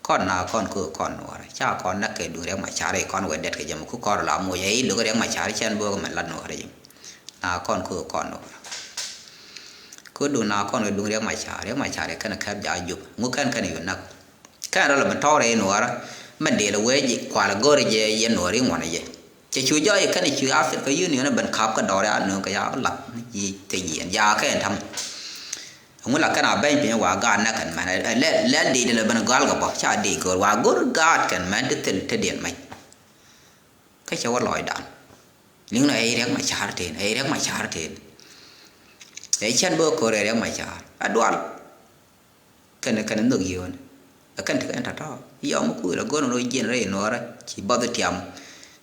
Kɔn na kɔn kɛ kɔn nuɔɔr. Ca kɔn na kɛ duŋ Riɛk Macar kɔn wee dɛt kɛ jɛ mɛ ku kɔn la moc ɛ i̱ lo̱k Riɛk Macar cɛn bä kɛ mɛ lat nuɔɔr jɛ. Na kɔn kɛ kɔn nuɔɔr. Ku duŋ na kɔn kɛ duŋ Riɛk Macar, Riɛk Macar kɛn kɛp ja jup. Ŋu kɛn kɛn yu nak. Kɛn rɔ lɛ ben tɔɔrɛ in nuɔɔrä mɛn dee lɛ wee ji̱ kualɛ go̱rɛ jɛ yɛn nuɔɔri ŋuɔnɛ jɛ. Cɛ cu jɔɔc kɛn cu Africa Union ben ka̱p kä dɔɔrɛ a nööŋ kɛ ya lat ji̱ te jiɛn ya kɛn tam. Ŋu la kɛn a bɛny piny wa gaat nɛ kɛn mɛn ɛ lɛ lɛ dee lɛ ben gal kɛ bɔ ca dee go̱r wa go̱r gaat kɛn mɛn ti thil te diɛn mɛny. Kä cɛ wä lɔcdan liŋ nɔ ɛ Riɛk Macar ten ɛ Riɛk Macar ten. Ɛ cɛn bä ko̱r ɛ Riɛk Macar a dual. Kɛnɛ kɛnɛ nhök yio̱o̱n ɛ kɛn tekɛ ɛn tɔ̱tɔ̱. Yɔm mi kui̱ rɔ go̱r ɛn rɔ jiɛn rɛy nuɔɔrɛ ci bath tiam.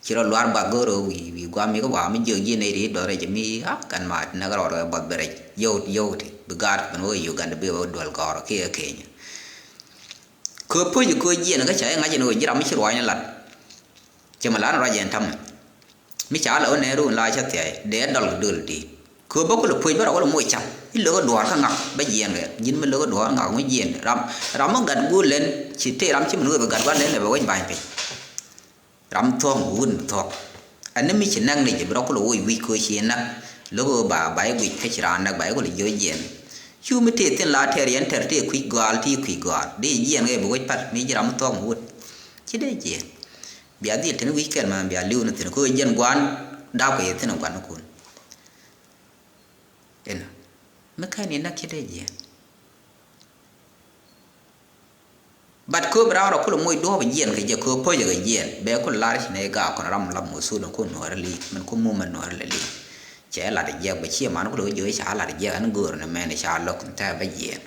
Ci rɔ luaar bath go̱r rɔ wi̱i̱ wi̱i̱ guam mi kä wa mi jiök jiɛn nɛy ri dɔrɛ jɛ mi a kɛn ma ti näk rɔɔdɛ bath bi rɛc yio̱w yio̱w ti bi gaat kɛn wä Uganda bi wä duel gɔ̱rä kiɛ Kenya. Kɛ puc kɛ jiɛn kä ca i̱ ŋa̱c ɛn wä ji̱ ram mi ci ruaacni lat. Cɛ mi lan ruac ɛn ta̱mɛ. Mi ca lɛ wä nɛn run la cä thia̱y dee dɔl kɛ döl di̱i̱t. Kɛ bä kulɛ puec bä rɔ kulɛ moc cam i̱ lo̱k kä duɔ̱ɔ̱r kä ŋak bä jiɛɛn kɛ ji̱n mi lo̱k kä duɔ̱ɔ̱r ŋak ŋuc jiɛɛn ram. Ram mi gat guul lɛn ci tëë ram ci mi nuɔth bɛ gat gua̱n lɛn lɛ bɛ wec ba̱ny piny. Ram thuɔ̱k mi wut mi thuɔ̱k. Ɛn ni mi ci näk ni jɛ bi rɔ kulɛ woc wi̱c kɛ ci näk lo̱k ɣöö ba ba i̱ guic kä ci raan näk ba i̱ kulɛ jiö jiɛɛn. Cu mi tëë thin la tɛr yɛn tɛr tëë kui̱c gɔaal ti kui̱c gɔaal dee jiɛɛn kɛ bi wec pal mi ji̱ ram mi thuɔ̱k mi wut. Ci dee jiɛɛn. Bia dhil teni wi̱c kɛl mɛ bia li̱w ni thin ko̱ jiɛn gua̱n dap kɛ yɛ thin gua̱n ni kun. Inɔ mi kɛn in nak ci dee jiɛɛn. But ko̱ bi ram rɔ kulɛ moc duɔ̱ɔ̱p jiɛɛn kɛ jɛ ko̱ po̱cɛ kɛ jiɛɛn bɛ kulɛ lar ci nɛ gaak kɔn ram lam mosul in kun nuɔ̱ɔ̱ri li̱i̱k min kun mumɛ nuɔ̱ɔ̱ri lɛ li̱i̱k. Cɛ lat jiɛk bɛ ciɛ man kulɛ wä jiɛ ca lat jiɛk ɛn go̱o̱r ni mɛn ca lo̱k in tɛɛ bä jiɛɛn.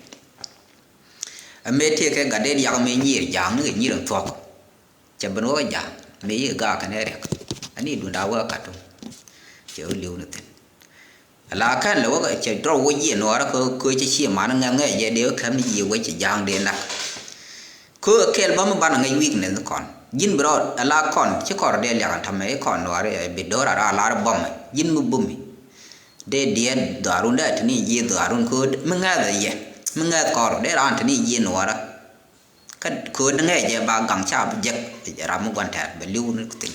Ɛ mëë tëëkɛ gat dee diak mëë nyiir ja̱a̱ŋ ni kɛ nyiir in thuɔ̱k. Cɛ ben wä kɛ ja̱a̱ŋ mëë yikɛ gaak kɛn ɛ riɛk. Ani duunda wä kɛ Khartoum. Cɛ wä li̱w ni thi̱n. Ala kɛn lɛ wä kɛ cɛ drɔw wä jiɛ nuɔɔrä kɛ kɛ cɛ ciɛ man ŋɛk ŋɛk jɛ dee wä kɛm ni jiɛ wä cɛ ja̱a̱ŋ dee nak. Kɛ kɛl bä mi banɛ ŋäc weakness ni kɔn ji̱n bi rɔɔd ala kɔn ci kɔn rɔ dee liak ɛn ta̱mɛ i̱ kɔn nuɔɔrä ɛ bi do̱r ara lar bɔmɛ ji̱n mi bumi. Dee diɛɛt dhɔaarun dee te ni ji̱ dhɔaarun ko̱o̱d mi ŋɛth ɛ yɛ mi ŋɛth kɔr dee raan te ni ji̱ nuɔɔrä. Kä ko̱o̱d ŋɛc jɛ ba gaŋ ca bi jek ram mi gua̱n tɛɛr bɛ li̱w ni thi̱n.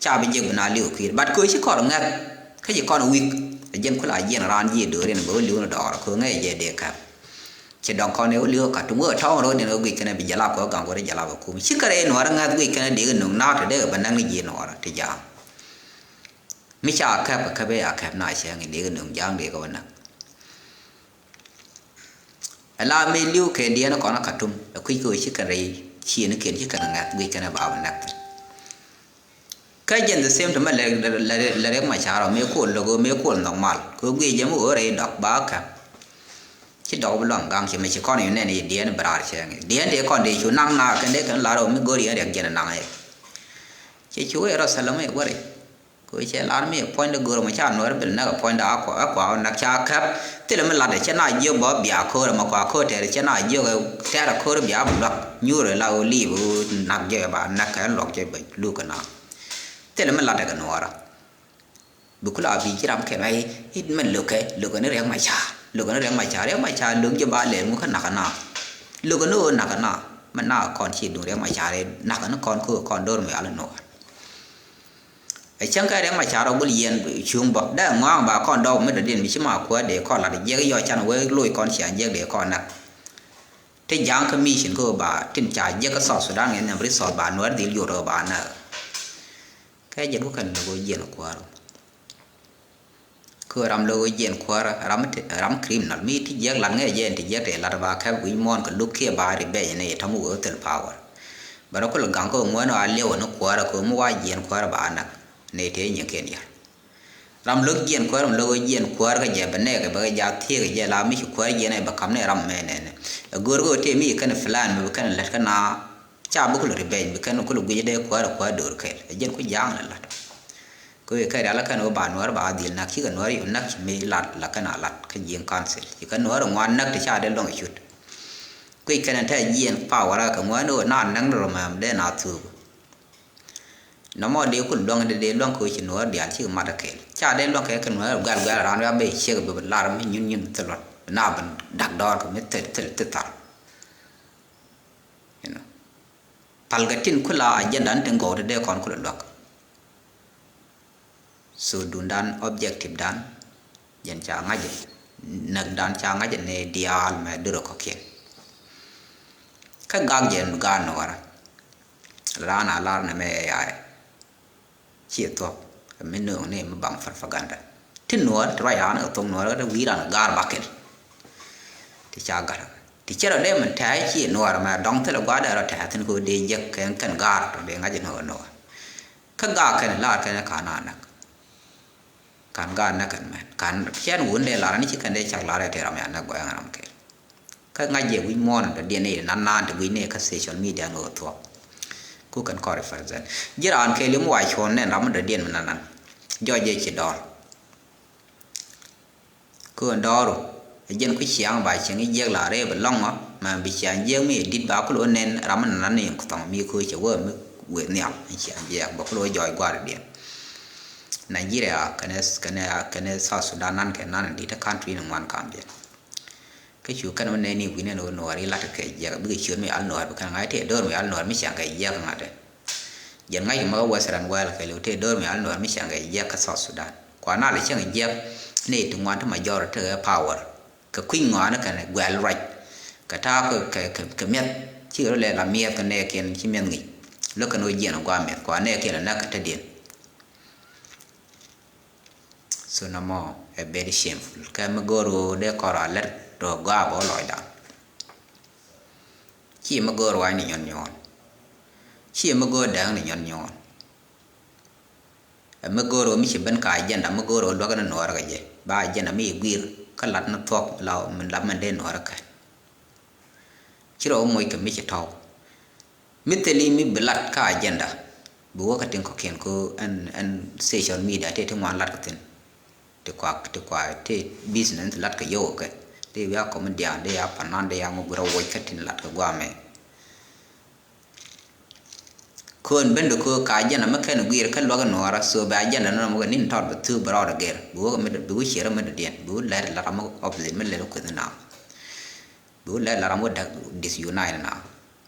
Ca bi jek bi na li̱w kui̱r but ko̱o̱d ci kɔr ŋɛth kä ci kɔn wi̱k. Ɛ jiɛn kula jiɛn raan ji̱ do̱o̱r in bɛ wä li̱w ni dɔɔr ko̱o̱d ŋɛc jɛ dee kɛp. Ci dɔŋ kɔn ɛ wä li̱w kä tum wä tɔ̱ɔ̱ŋ ro̱o̱d in wä guic kɛn bi jɛ lap kɛ wä gaŋ wä ri jɛ lap ɛ kum ci kɛ rɛy nuɔɔrä ŋɛth guic kɛn dee kɛ nuŋ naak te dee kɛ bɛ näk ni ji̱ nuɔɔrä ti ja̱a̱ŋ. Mi ca kɛp kä bɛ a kɛp na cɛ ŋi̱n dee kɛ nöŋ ja̱a̱ŋ dee kɛ wä näk. Ɛ la mëë li̱w kɛ diɛn kɔn a Khartoum ɛ kui̱c kɛ wä ci kɛn rɛy ciëënikiɛn ci kɛn ŋa̱th guic kɛn ɛ ba wä näk. Kä jɛn the same to mɛ lɛ lɛ lɛ Riɛk Macar ɔ mëë kuɔl lo̱k ɣöö mëë kuɔl nhɔk mal kɛ wä guic jɛ mi ɣöö rɛy dɔk ba kɛp. Ci dɔk bi luaŋ gaŋ ci mɛ ci kɔn yu nɛn i̱ diɛn bi raar cɛ ŋi̱ diɛn dee kɔn dee cu naŋ naar kɛn dee kɛn lar ɣöö mi go̱r yɛn riɛk jiɛn naŋ ɛ. Cɛ cu wee rɔ thɛlɛ mɛ wä rɛy. Kɛ cɛ lar mi puɔ̱nydɛ go̱r mɔ ca nuɔr bil näk puɔ̱nydɛ a kua a kua näk ca käp. Thilɛ mi latdɛ cɛ na jiök bä bia ko̱r mɔ kua ko̱r tɛɛr cɛ na jiök tɛɛr ko̱r bia bi luak nyuur la ɣöö liip ɣöö nak jɛ ba näk kɛ luak jɛ bɛ luk kɛ na. Thilɛ mi latdɛ kɛ nuɔrä. Bi kula bi ji̱ ram kɛ mɛ i̱ mɛn lo̱kɛ lo̱kɛ ni Riɛk Macar lo̱kɛ ni Riɛk Macar Riɛk Macar lo̱k jɛ ba lɛɛr ŋu kä nak kɛ na. Lo̱kɛ ni ɣöö nak kɛ na mɛ na kɔn ci duŋ Riɛk Macar nak kɛ ni kɔn ko̱r kɔn do̱r mi yal nuɔr. Ɛ cäŋ kɛ Riɛk Macar ɔ gul yɛn cuŋ bä dee ŋɔaŋ ba kɔn dɔɔk mi dɔ̱diɛn mi ci ma kuäär dee kɔn lat jiɛk yɔ can wee loc kɔn cia jiɛk dee kɔn näk. Ti ja̱a̱ŋ kä mission kä ba tin ca jiɛk kä South Sudan ŋɛ nhiam resource ba nuɛɛr dhil yot ɔ ba näk. Kɛ jɛn wä kɛn lök ɔ jiɛn kuäär ɔ. Kä ram lök ɔ jiɛn kuäär ram ti ram criminal mi ti jiɛk lat ŋɛ jɛ ti jiɛk tɛ lat ba kɛp wi̱c muɔ̱ɔ̱n kɛ luk kiɛ ba ri bɛc ni tam wä thil power. Bɛ rɔ kul gaŋ kä ŋuɛn ɔ a liɛw ni kuäär kä mi wa jiɛn kuäär ba näk ni tëë nyiŋ kiɛn yar. Ram lo̱k jiɛn kuäär, ram lo̱k jiɛn kuäär kä jɛ bɛ nɛɛkɛ bɛ kɛ jaak thiek kɛ jɛ la mi ci kuäär jiɛn ɛ bɛ ka̱m ni ram mɛ nɛnɛ. Ɛ go̱o̱r kä tëë mi kɛn plan mi bi kɛn lät kä na ca bi kulɛ revenge bi kɛn kulɛ guic dee kuäär kuäär do̱r kɛl. Ɛ jiɛn ku ja̱a̱ŋ lɛ la̱t. Kɛ wee kɛ rial kɛn wä ba nuäär ba dhil nak cikɛ nuäär yɛ nak ci mi lat la kɛn a lat kä ji̱ council. Ci kɛ nuäär ŋuan nak ti ca dee luɔ̱ŋ cut. Kui̱ kɛn tɛ jiɛn power kɛ ŋuäär ni wä na näk ni rɔ mɛm dee na thuuk. Nɔmɔ dee kul luäŋ dee dee luäŋ kɛ wä ci nuɔɔr diaal cik mat a kɛɛl. Ca dee luäŋ kɛ kɛ nuɔɔr guɛl guɛl raan wia ben ciek bi lar mi nyun nyun thil luɔt. Na ben dak dɔɔr kɛ mi thil thil thil thar. You know. Pal kɛ tin kula agenda ni tin gɔw dee dee kɔn kula luäk. So dundan, objective dan, jɛn ca ŋa̱c jɛ. Näk dan ca ŋa̱c jɛ ni diaal mɛ durɛ kɔkiɛn. Kä gak jɛ gaat nuɔɔrä. Raan a lar nɛ mɛ ɛ yaɛ. Ciɛ thuɔ̱k. Ɛ mi nööŋ ni mi baŋ propaganda. Ti nuɔɔr, ti ruac raan kɛ thok nuɔɔr, kä ti wi̱i̱ raan kɛ gaar bakɛl. Ti ca gat. Ti cɛ rɔ dee min tɛ̈ ciɛ nuɔɔr mɛ dɔŋ thilɛ gua̱a̱r dee rɔ tɛ̈ thin kɛ wä dee jek kɛn kɛn gaar tɔ dee ŋa̱c jɛ nuɔɔr nuɔɔr. Kä gaak kɛn lar kɛn ka̱n a näk. Ka̱n gaak näk kɛn mɛn. Ka̱n cɛn wun dee lar ni ci kɛn dee cak lar ɛ tëë ram ya näk gɔɛŋ ram kɛl. Kä ŋa̱c jɛ wi̱c muɔ̱ɔ̱n dɔ̱diɛn ni nan nan ti gui̱c ni kä social media ŋö thuɔ̱k. Ku kɛn kɔr represent. Ji̱ raan kɛl yom wa cuɔ̱n nɛn ram mi dɔ̱diɛn mi nan nan. Jɔc jɛ ci dɔɔr. Köön dɔɔru. Ɛ jɛn ku ciaŋ ba cieŋ i̱ jiɛk la rɛɛ bi lɔŋ ɔ, mɛ bi ciaŋ jiɛk mi ɛ di̱t ba ku lo̱ nɛn ram mi nana ni ku thɔŋ mi köö cɛ wee mi wee nhial in ciaŋ jiɛk ba ku lo̱ jɔɔc gua̱a̱r diɛn. Nigeria kɛnɛ kɛnɛ kɛnɛ South Sudan nan kɛ nan in di̱t ɛ country ni ŋuan kam jɛ. Kä cu kɛn mi nɛn i̱ wi̱nɛ ni wä nuɔɔr i̱ lat kɛ jiɛk bikɛ ciöt mi al nuɔɔr bi kɛn ŋa̱c tëë do̱r mi al nuɔɔr mi ciaŋ kɛ jiɛk ŋa̱t ɛ. Jɛn ŋa̱c kɛ mɛ wä Western world kɛ liw tëë do̱r mi al nuɔɔr mi ciaŋ kɛ jiɛk kä South Sudan. Kua nal cieŋ jiɛk ni ti ŋuan ti majority kɛ power. Kɛ kui̱ ŋɔaani kɛn guɛl ruac. Kɛ ta̱a̱ kɛ kɛ kɛ miɛth cikɛ rɔ lɛ la miɛth kɛ nɛɛkiɛn ci miɛth ŋi̱c. Lo̱k kɛn wä jiɛn gua̱a̱ miɛth kua nɛɛkiɛn ɛ näk kɛ tetdiɛn. So nɔmɔ ɛ very shameful kɛ mi go̱o̱r ɣöö dee kɔr a lɛr rɔ gɔaa bä lɔcdan. Ci mi go̱o̱r wa̱i̱ ni nyɔn nyuɔ̱ɔ̱n. Ci mi go̱o̱r dääŋ ni nyɔn nyuɔ̱ɔ̱n. Ɛ mi go̱o̱r ɣöö mi ci ben ka agenda mi go̱o̱r ɣöö luäk ni nuɔɔrä kɛ jɛ ba agenda mi ci gui̱i̱r kä lat ni thuɔ̱k la min la min dee nuɔɔrä kɛ. Ci rɔ moc kɛ mi ci tɔ̱w. Mi thil i̱ mi bi lat kä agenda bi wä kä tin kɔ̱kiɛn kä ɛn ɛn social media tëë ti ŋuan lat kä thin. Ti kua ti kua ti business lat kä yio̱w kɛ ti wi̱i̱ a comedian ti a panan ti a ŋu bi rɔ woc kä tin lat kä guamɛ. Köön ben di köö ka agenda mi kɛn guiir kä luäk nuɔɔrä so bɛ agenda nɔ mukɛ nin tɔt bɛ thuk bɛ rɔɔdɛ gɛr bi wä mi bi wä ciɛrä mi dɔ̱diɛn bi wä lɛr la ram mi opposite mi lɛr kueth na. Bi wä lɛr la ram wä däk disunite na.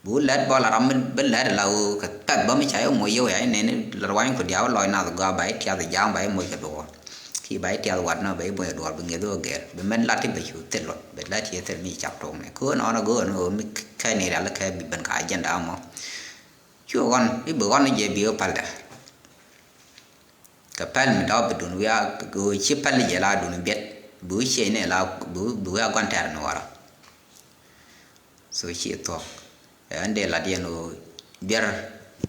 Bi wä lɛr bɔ la ram mi bi lɛr la wä kɛ pɛth bä mi ca yɛ moc yɛ wä ya inɛni la ruany ku diaw lɔc nath gɔaa ba itiath ja̱a̱ŋ ba imuc kɛ duɔɔr. Ki ba itiath wat nɔ ba imuc kɛ duɔɔr bi ŋieth wä gɛr bi mɛn lat ti bɛ cu thil luɔt bɛ lat ti thil mi cak tok nɛ köön ɔn a go̱o̱n mi kɛn ni rial kɛ bi ben ka agenda mɔ. Cu ɣɔn i̱ bi ɣɔn i̱ jɛ bi wä pal dɛ. Kɛ pɛl mi dɔ̱p bi dun wiaa kɛ ɣöö ci pɛl jɛ la dun biɛt bi wi̱i̱ ciɛc ni la bi wi̱i̱ a gua̱n tɛɛr ni wara. So ci thuɔ̱k ɛn dee lat yɛn ɣöö biɛr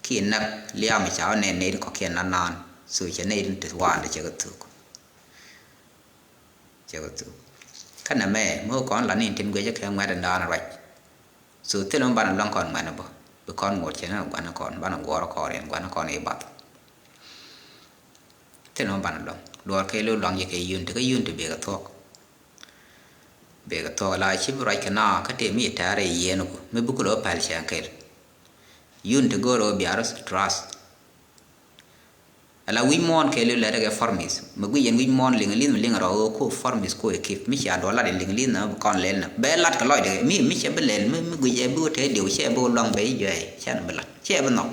ki näk liaam ca wä nɛn nɛy ti kɔ̱kiɛn nan naan. So cɛ nɛy ti ti waan ti cɛ kɛ thuk. Cɛ kɛ thuk. Kä nɛmɛ mi wä kɔn la ni tin guic kɛ ŋuɛ̈t in daan ruac. So thil mi banɛ luaŋ kɔn ŋuɛ̈t ni bä bi kɔn ŋuɔt cɛ ni gua̱n ni kɔn banɛ guɔ̱ɔ̱r kɔn riɛn gua̱n ni kɔn i̱ bath. Thil mi banɛ luaŋ luɔr kɛ lo luaŋ jɛ kɛ yun ti kä yun ti bek a thuɔ̱k. Bek a thuɔ̱k la ci bi ruac kɛ na kä tëë mi tɛ̈rɛ yieen ku mi bi ku lo pɛl cɛ kɛl. Yun ti go̱o̱r ɣöö bia rɔ trust. Ala wi̱c muɔ̱ɔ̱n kɛɛliw lɛt kɛ formith mi guic yɛn wi̱c muɔ̱ɔ̱n liŋ li̱th mi liŋ rɔ ɣöö ku formith ku ekip mi cia duɔl lat in liŋ li̱th na bi kɔn lɛl na bɛ lat kɛ lɔcdɛ mi mi cɛ bi lɛl mi mi guic ɛ bi wä tee diw cɛ bi wä luaŋ bɛ i̱ juɛɛc cɛ ni bi lat cɛ bi nhɔk.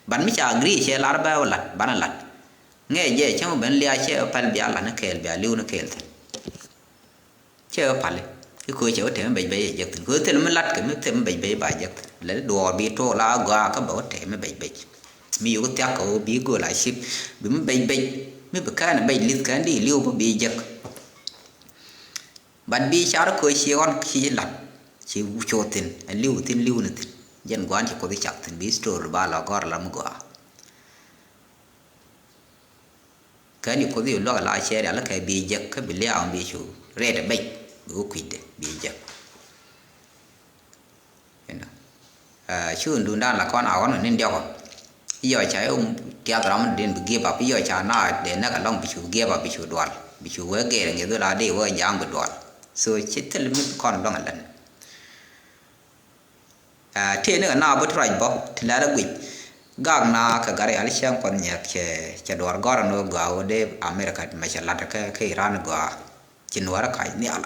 Ban mi ca agri cɛ lar bɛ wä lat banɛ lat. Ŋɛɛ jɛ cäŋ ben liac cɛ wä pɛl bia lat ni kɛɛl bia li̱w ni kɛɛl thi̱n. Cɛ wä pali i̱ köö cɛ wä tɛmɛ bec bec jɛ jek thi̱n köö thil mi lat kɛ mi thil mi bec bec ba jek thi̱n lɛ duɔɔr bi tuɔɔk la gɔaa kä bɛ wä tɛmɛ bec bec. Mi yuk thiak kɛ wä bi gööl a cip bi mi bec bec mi bi kɛn bec lith kɛn di li̱w bä bi jek. Bat bi car köö ci ɣɔn ci lat ci cuɔth thi̱n ɛ li̱w thi̱n li̱w ni thi̱n. Jɛn gua̱n ci kuoth i̱ cak thi̱n bi story ba la gɔr la mi gɔaa. Kä ni Kuoth i̱ luäk ala cɛ rial kɛ bi jek kä bi liaw bi cu rɛt ɛ bɛc bi wä kui̱dɛ bi jek. Inɔ. Cu in duundan la kɔn a ɣɔn ni diɔkɔ. Iɔ ca i̱ tiath ram din bi give up, iɔ ca na dee näk alɔŋ bi cu give up, bi cu dual, bi cu wee gɛɛr ŋi̱eth la dee wee ja̱a̱ŋ bi dual. So ci thil mi kɔn luäŋ alän. Tëë ni kɛ na bi tuac bɔ ti lɛl a guic. Gak na kɛ gari al cäŋ kɔn nyɛk cɛ, cɛ duɔr gɔr ni wä gɔaa wä dee America mɛ cɛ lat kɛ, kɛ Iran gɔaa. Ci nuɔr kac nhial.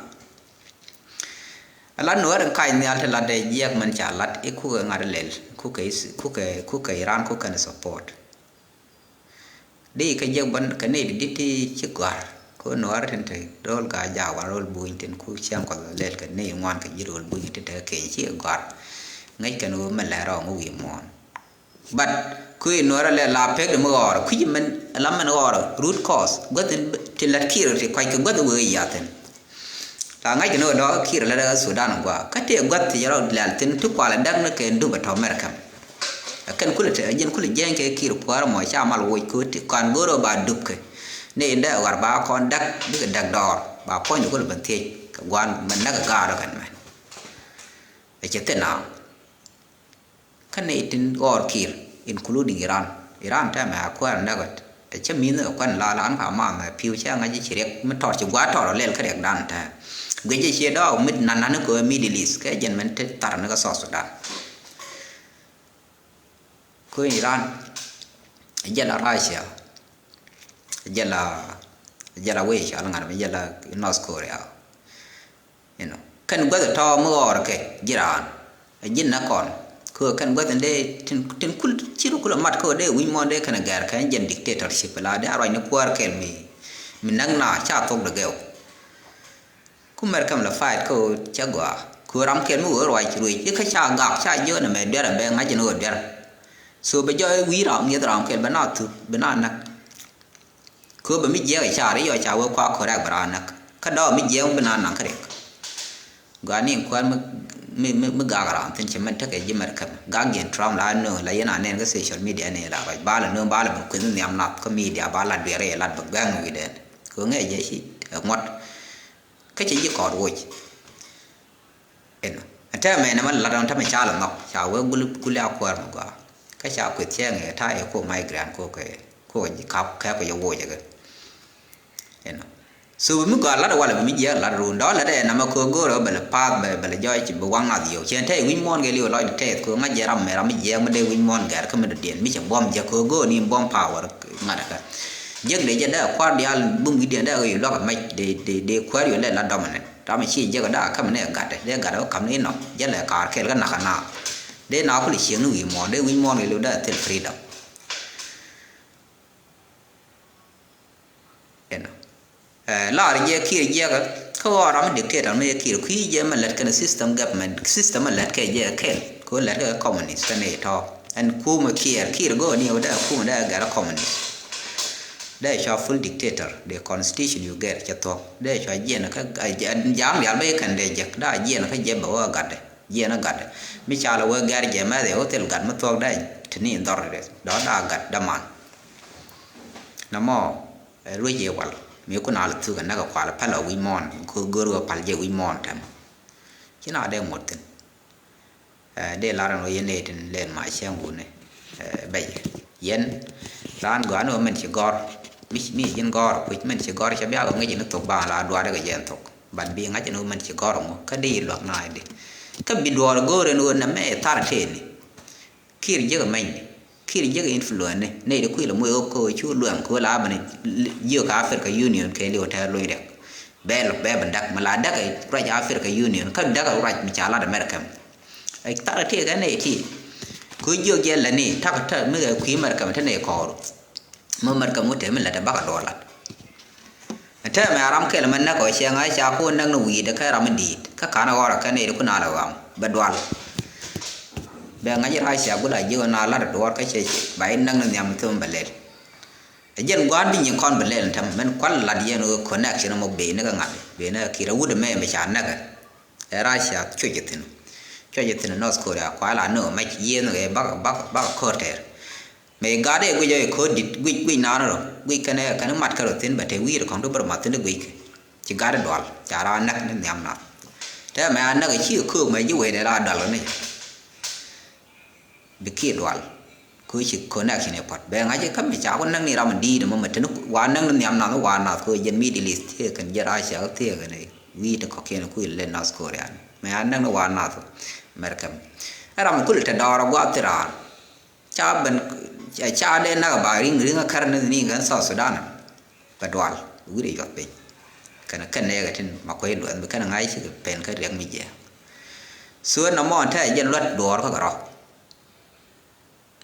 Lat nuɔr kac nhial ti lat dee jiɛk mɛn ca lat i̱ kukɛ ŋa̱t lɛl, kukɛ, kukɛ, kukɛ Iran kukɛ ni support. Di kɛ jek bän kɛ nɛy ti di̱t ti ci gɔ̱a̱r. Ku nuɔɔri tin te ro̱l Gaza wa ro̱l Buny tin ku cäŋ kɔth lɛl kɛ nɛy ŋuan kɛ ji̱ ro̱l Buny tin te kɛ keny ci gɔ̱a̱r. Ŋäc kɛn ɣöö mɛn lɛ rɔɔŋ wi̱i̱ muɔ̱ɔ̱n. But ku i̱ nuɔɔri lɛ la pek di mi ɣɔɔr kui̱ci mɛn la mɛn ɣɔɔr root cause guäth ti lät Kiir ti kuac kɛ guäth wee yathin. La ŋa̱c kɛ ni wä dɔɔk Kiir la dee Sudan gua kä tëë gua̱th ti rɔ lɛl thin ti kualɛ däk ni kɛ dup ɛ tɔ̱ Mɛrkɛm. Ɛ kɛn kulɛ te ɛ ji̱n kulɛ jiɛny kɛ Kiir kuäär mɔ ca mal woc ko̱ti kɔn go̱o̱r ɛ ba dup kɛ ni in dee ɣɔr ba kɔn däk bikɛ däk dɔɔr ba puɔ̱ny kulɛ ben thiec kɛ gua̱n mɛ näk ɛ gaar ɔ kɛn mɛ. Ɛ cɛ thin naaŋ. Kä nɛy tin ɣɔr Kiir, including Iran. Iran tɛmɛ a kuäär näk ɣöt. Ɛ cä mi̱th ɛ kuan la la an ka ma mɛ pi̱w cɛ ŋa̱c ci riɛk mi tɔr ci gua̱a̱r tɔr lɛl kä riɛkdan tɛ. Guic ɛ ciɛ dɔɔk mi nan nan kɛ Middle East kɛ jɛn mɛn te thar ni kä South Sudan. Kä Iran, jɛ la Russia, jɛ la, jɛ la wec al ŋa̱t mi jɛ la North Korea. You know, kɛn guäth tɔ̱ mi ɣɔr kɛ ji̱ raan. Ɛ ji̱n nä kɔn. Kɛ kɛn guäth in dee tin, tin kul ci ru kul mat kɛ dee wi̱ny muɔ̱ɔ̱n dee kɛn gɛr kɛ jɛn dictatorship la dee a ruac ni kuäär kɛl mi, mi näk na ca thok de gɛw. Ku Mɛrkɛm la fight kɛ cɛ gɔaa. Kɛ ram kɛl mi wee ruac ruec i̱ kä ca gak ca jiön ɛmɛ duer ɛmɛ ŋa̱c in wee duer. So bɛ jɔɔc wi̱i̱ ram mi̱eth ram kɛl bɛ na thup bɛ na näk. Kɛ ɣöö bɛ mi jiɛɛk ɛ car i̱ yɔ ca wee kua correct bɛ raan näk. Kä dɔɔk mi jiɛɛk mi bi naan naŋ kä riɛk. Gɔaa ni in kuäär mi, mi, mi, mi gak raan thi̱n cɛ mɛn tekɛ ji̱ Mɛrkɛm. Gak ji̱n Trump la nööŋ la yɛn a nɛn kä social media ni la ruac. Ba la nööŋ ba la ben kueth nhiam nath kä media ba la duer i̱ lat bɛ guɛŋ wi̱dɛn. Kɛ ɣöö ŋɛɛ jɛ ci ɛ ŋuɔ̱t. Kä cɛ ji̱ kɔɔt woc. Inɔ. Ɛn tɛmɛ nɛ mɛ lat ɔn tɛmɛ ca lɛ nhɔk ca wee guli guli a kuäär mi gɔaa. Kä ca kueth cɛ ŋɛ ta̱a̱ yɛ ko migrant ko kɛ ko kap kɛ ko yɛ woc kɛ. Inɔ. So bi mi gɔaa lat walɛ bi mi jiɛk lat run dɔ̱ lat ɛ namɛ ko go̱o̱r ɔ bɛlɛ path bɛ bɛlɛ jɔc bi waŋ nath yio̱w cɛ tɛy wi̱ny muɔ̱ɔ̱n kɛ liw lɔc tɛth ko ŋa̱c jɛ ram mɛ ram mi jiɛk mi dee wi̱ny muɔ̱ɔ̱n gɛr kä mi dɔ̱diɛn mi cɛ buɔ̱m jɛ ko go̱o̱r ni buɔ̱m power ŋa̱t kɛ. Jiɛk dee jɛ dee kua̱r diaal bum wi̱diɛn dee kɛ yio̱w luakä mɛc dee dee dee kuäär yio̱w lɛ la dominant. Ram mi ci jek daa käm ni ɛ gatdɛ dee gatdɛ wä ka̱m ni nɔ jɛ lɛ kaar kɛl kä nakä na. Dee na kulɛ cieŋ ni wi̱i̱ muɔ̱ɔ̱n dee wi̱i̱ muɔ̱ɔ̱n kɛ liw dee thil freedom. Inɔ. Ɛ lar jɛ Kiir jiɛkä kä ɣɔɔ ram mi dictator mi jɛ Kiir kui̱ jɛ mi lät kɛn system government system mi lät kɛ jɛ kɛl kɛ ɣöö lät kɛ communist kɛn i̱ tɔ̱. Ɛn kumɛ Kiir Kiir go̱o̱ ni ɣöö dee kumɛ dee gɛr communist. Dee cua full dictator, the constitution you get cɛ thuɔ̱k. Dee cua jiɛn kä jaam rial bä kɛn dee jek, daa jiɛn kä jɛ bɛ wä gatdɛ, jiɛn gatdɛ. Mi ca lɛ wee gɛr jɛ mɛth ɛ wä thil gat mi thuɔ̱k dee ti ni dhɔr dee dɔ̱ daa gat däman. Nɔmɔ ɛ ruec ɛ wal mi kun a lɛ thuk ɛ näk ɛ kual ɛ päl ɛ wi̱c mɔɔn, go̱o̱r wä pal jɛ wi̱c mɔɔn tɛm. Ci na dee ŋuɔ̱t thi̱n. Ɛ, dee lar ɛn ɣöö yɛn nɛy tin lɛn ma cäŋ wuni, ɛ, bɛc. Yɛn raan gɔaa ni ɣöö mɛn ci gɔ̱r. Mi, mi ji̱n gɔ̱r kuc mɛn ci gɔ̱r cɛ bia ɣöö ŋäc ni thok ba la duaar kɛ jɛ ɛn thok. But bi ŋa̱c ni ɣöö mɛn ci gɔ̱r ŋu kä dee yi luäk naac di. Kä bi duɔɔr go̱o̱r ɛn ɣöö nɛmɛ ɛ thar tëëni. Kiir jiäk ɛ mɛnyni. Kiir jiäk ɛ influence ni. Nɛy ti kui̱ lɛ moc ɣöö kɛ ɣöö cu luɛŋ kɛ ɣöö la ben jiök Africa Union kɛ liw tɛ̈r loc riɛk. Bɛ lɔ bɛ ben dak mi la dak ɛ ruac Africa Union kä dak ɛ ruac mi ca lat America. Ɛ thar ɛ ti kɛ nɛy ti. Kɛ jiök jɛ lɛ ni tak tä mi kɛ kui̱ America mi te nɛy kɔɔr. Mi America mi te mi lät ɛ bakɛ duɔlat. Ɛ tɛmɛ a ram kɛl mɛ näk ɔ cɛ ŋa̱c ca ku näk ni wi̱i̱dɛ kɛ ram mi di̱i̱t kä ka̱n ɛ ɣɔr ɛ kɛ nɛy ti ku nal ɛ ɣam bɛ dual. Bɛ ŋa̱c Russia gula jiök ɛ na lat ɛ duɔr kä cɛ cɛ ba in näk ni nhiam mi thom bɛ lɛl. Ɛ jɛn gua̱a̱r di nyin kɔn bi lɛl tɛm mɛn kual lat yɛn ɣöö connection mɔ ben ni kä ŋa̱t ben ni kä Kiir ɛ wut ɛmɛ mi ca näk ɛ. Ɛ Russia cuc ɛ thi̱n. Cuc ɛ thi̱n North Korea kual a ni ɣöö mɛc yiëëth ni ɣöö bak bak bak ko̱r tɛɛr. Mëë gat ëë guic ɛ ko̱o̱t di̱t, guic, guic naan rɔ, guic kɛn ɛ, kɛn mat kärɔ̱ thi̱n, bɛ te wi̱i̱ kɔ̱ŋ ti bär ma thi̱n ti guic kɛ. Ci gat ɛ dual, ca raan näk ni nhiam naath. Tëë mɛ a näk ɛ ci ko̱o̱k mɛ ji̱ wee dee la dual kɛ ni. Bi kiɛ dual. Ko̱o̱k ci connection ɛ puɔ̱t. Bɛ ŋa̱c ɛ kä mi ca ku näk ni ram di̱i̱t ɛmɔ mɛ te ni wa näk ni nhiam naath wa naath ko̱o̱k jɛn Middle East thiee kɛn jɛn Russia thiee kɛn wi̱i̱ ti kɔ̱kiɛn ku ilɛ North Korea. Mɛ a näk ni wa naath. Mɛrkɛ mɛ. Ɛ ram kul te dɔɔr ɛ guath ti raan. Ca ben, ca dee nak ba riŋ, riŋ a kär ni ni kɛn South Sudan. Bɛ dual wi̱i̱ rɛ yuɔth piny. Kɛn kɛn nɛɛkɛ tin ma kuec luɛth bi kɛn ŋa̱c ci kɛ pen kä riɛk mi jiɛɛk. So nɔmɔ tɛ jɛn luɛt duɔɔr kä kɛ rɔ.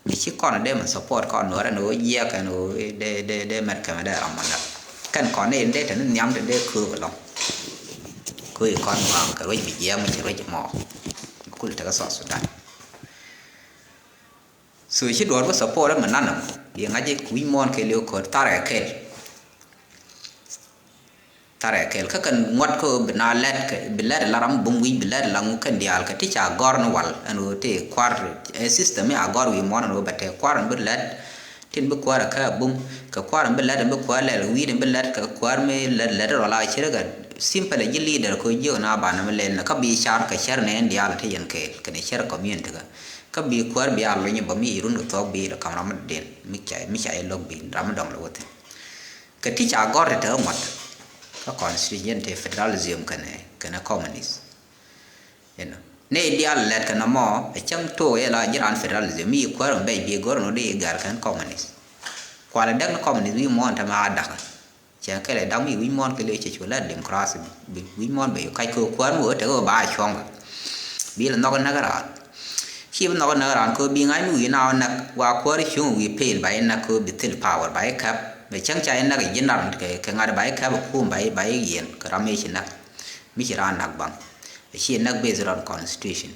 Mi ci kɔn dee mɛ support kɔn nuɔrɛ ni ɣöö jiɛɛk kɛn ɣöö dee, dee, dee mɛt kɛmɛ dee ram mɔndɛ. Kɛn kɔn ni in dee tɛ ni nhiam tɛ dee köök ɛlɔŋ. Köök kɔn ŋɔaŋ kɛ ruec bi jiɛɛk mi ci ruec mɔ. Kul tekɛ South Sudan. So ci duɔ̱ɔ̱r bä support mɛ nanɛ mɔ. Yɛ ŋa̱c i̱ wi̱c muɔ̱ɔ̱n kɛɛliw ko̱r tharɛ kɛl. Tharɛ kɛl kä kɛn ŋuɔ̱t kä bi na lɛt kɛ, bi lɛt la ram bum wi̱c, bi lɛt la ŋu kɛn diaal kɛ ti ca gɔ̱r ni wal. Ɛn ɣöö ti kua̱r, ɛ system mi a gɔ̱r wi̱i̱ muɔ̱ɔ̱n ɛn ɣöö bɛ tɛ kua̱r ɛn bi lɛt. Tin bi kuäär ɛ kä a bum, kɛ kuäär in bi lät in bi kuäär lɛl wi̱i̱t in bi lät, kɛ kuäär mi lät lät rɔ la cir kɛ simple ji̱ leader kɛ jiök na banɛ mi lɛl ni kä bi car kɛ cär ni in diaal ti yɛn kɛɛl kɛnɛ cär community kä. Kä bi kuäär bi a luny bä mi run kɛ thuɔ̱k bi rɛ kam ram mi den mi ca, mi ca i̱ lo̱k bi ram mi dɔŋ lɛ wä thi̱n. Kɛ ti ca gɔ̱r ti te ŋuɔ̱t kä constitution ti federalism kɛnɛ, kɛnɛ communist. Inɔ. Ni diaal lɛt kɛ nɔmɔ, ɛ cäŋ took ɛ la ji̱ raan federalism, mi kuäär mi bɛc bi go̱r nɔ di gɛr kɛn communist. Kualɛ däk ni communist wi̱i̱ muɔ̱ɔ̱n tɛmɛ a dakä. Cɛ kɛlɛ da̱k mi wi̱i̱ muɔ̱ɔ̱n kɛ lëë cɛ cu la democracy, bi wi̱i̱ muɔ̱ɔ̱n bɛ yu kac kɛ kuäär mi wee tekɛ ba a cuɔ̱ŋ. Bi lɛ nhɔk näk raan. Ci bi nhɔk näk raan kɛ bi ŋa̱c mi wi̱i̱ na wä näk, wa kuäär cuŋ wi̱i̱ pel ba i̱ näk kɛ bi thil power ba i̱ käp. Bɛ cäŋ ca i̱ näk ji̱ nar kɛ, kɛ ŋa̱t ba i̱ käp kum ba i̱, ba i̱ yiɛn kɛ ram i̱ ci näk. Mi ci raan näk baŋ. Ci näk based on constitution.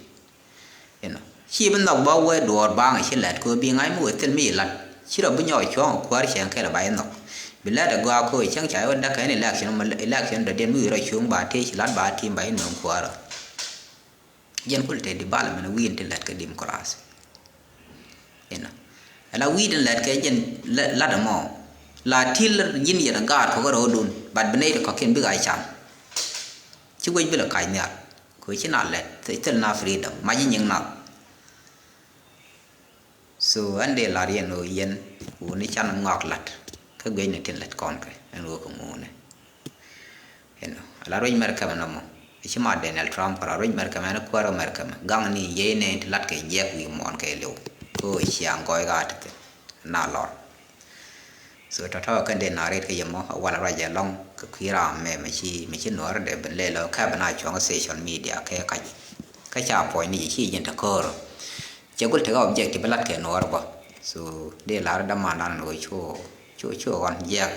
Inɔ. Ci bi nhɔk bä wee duɔɔr baŋ ci lät kɛ bi ŋa̱c mi wee thil mi ci lät. Ci rɔ bi nyɔk cuɔ̱ŋ kuäär cɛŋ kɛl ba i̱ nhɔk. Bi lät a gɔaa kɛ cäŋ ca i̱ wä näk kɛn election, election dɔ̱diɛn mi wi̱i̱ rɔ cuŋ ba tëë ci lät ba tim ba i̱ nööŋ kuäärä. Jɛn kul te development wi̱i̱n ti lät kɛ democracy. Inɔ. Ala wi̱i̱ tin lät kɛ jɛn lät ɛmɔ. La til ji̱n yɛn a gaat kɔk rɔɔdun, but bi nɛy ti kɔ̱kiɛn bik a cam. Ci wec bi lɛ kac nhial. Kɛ ci na lät, thil na freedom, mac ji̱ nyiŋ nath. So, ɛn dee lar yɛn ɣöö yɛn, wuni can ŋɔak la̱t, kä guiecni tin lät kɔn kɛ, ɛn ɣöö kɛ ŋuuni. Inɔ, ala ruec Mɛrkɛ mɛ nɔmɔ, ci ma Donald Trump, ala ruec Mɛrkɛ mɛ, ɛn kuäär Mɛrkɛ mɛ, gaŋ ni yey ni ti la̱t kɛ jiɛk wi̱i̱ muɔ̱ɔ̱n kɛ liw. Kɛ ɣöö ciaŋ gɔɔy ka ti thin, na lɔr. So tɔ̱tɔ̱ kɛn dee na ret kɛ yɛ mɔ a wal ruac ɛlɔ̱ŋ kɛ kui̱ raam mɛ mɛ ci, mɛ ci nuɔ̱ɔ̱r dee ben lɛ lɔ kä ben a cuɔ̱ŋ social media kɛ kac. Kä ca puɔ̱ny ni ci ji̱n te ko̱o̱r. Cɛ gul tekɛ objective lat kɛ nuɔ̱ɔ̱r bä. So dee lar dämandan ɣöö cu, cu, cu ɣɔn jiɛk.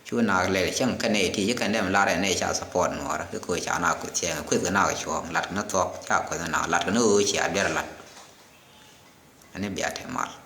Cu na lɛl cäŋ kɛn nɛ ti ci kɛn dee mi lar ɛn nɛ ca support nuɔ̱ɔ̱r. Kɛ ko̱o̱r ca na kueth cɛŋ kueth kɛ na kɛ cuɔ̱ɔ̱ŋ lat kɛ ni thuɔ̱k ca kueth na lat kɛ ni ɣöö cia duer lat. Ani bia te mal.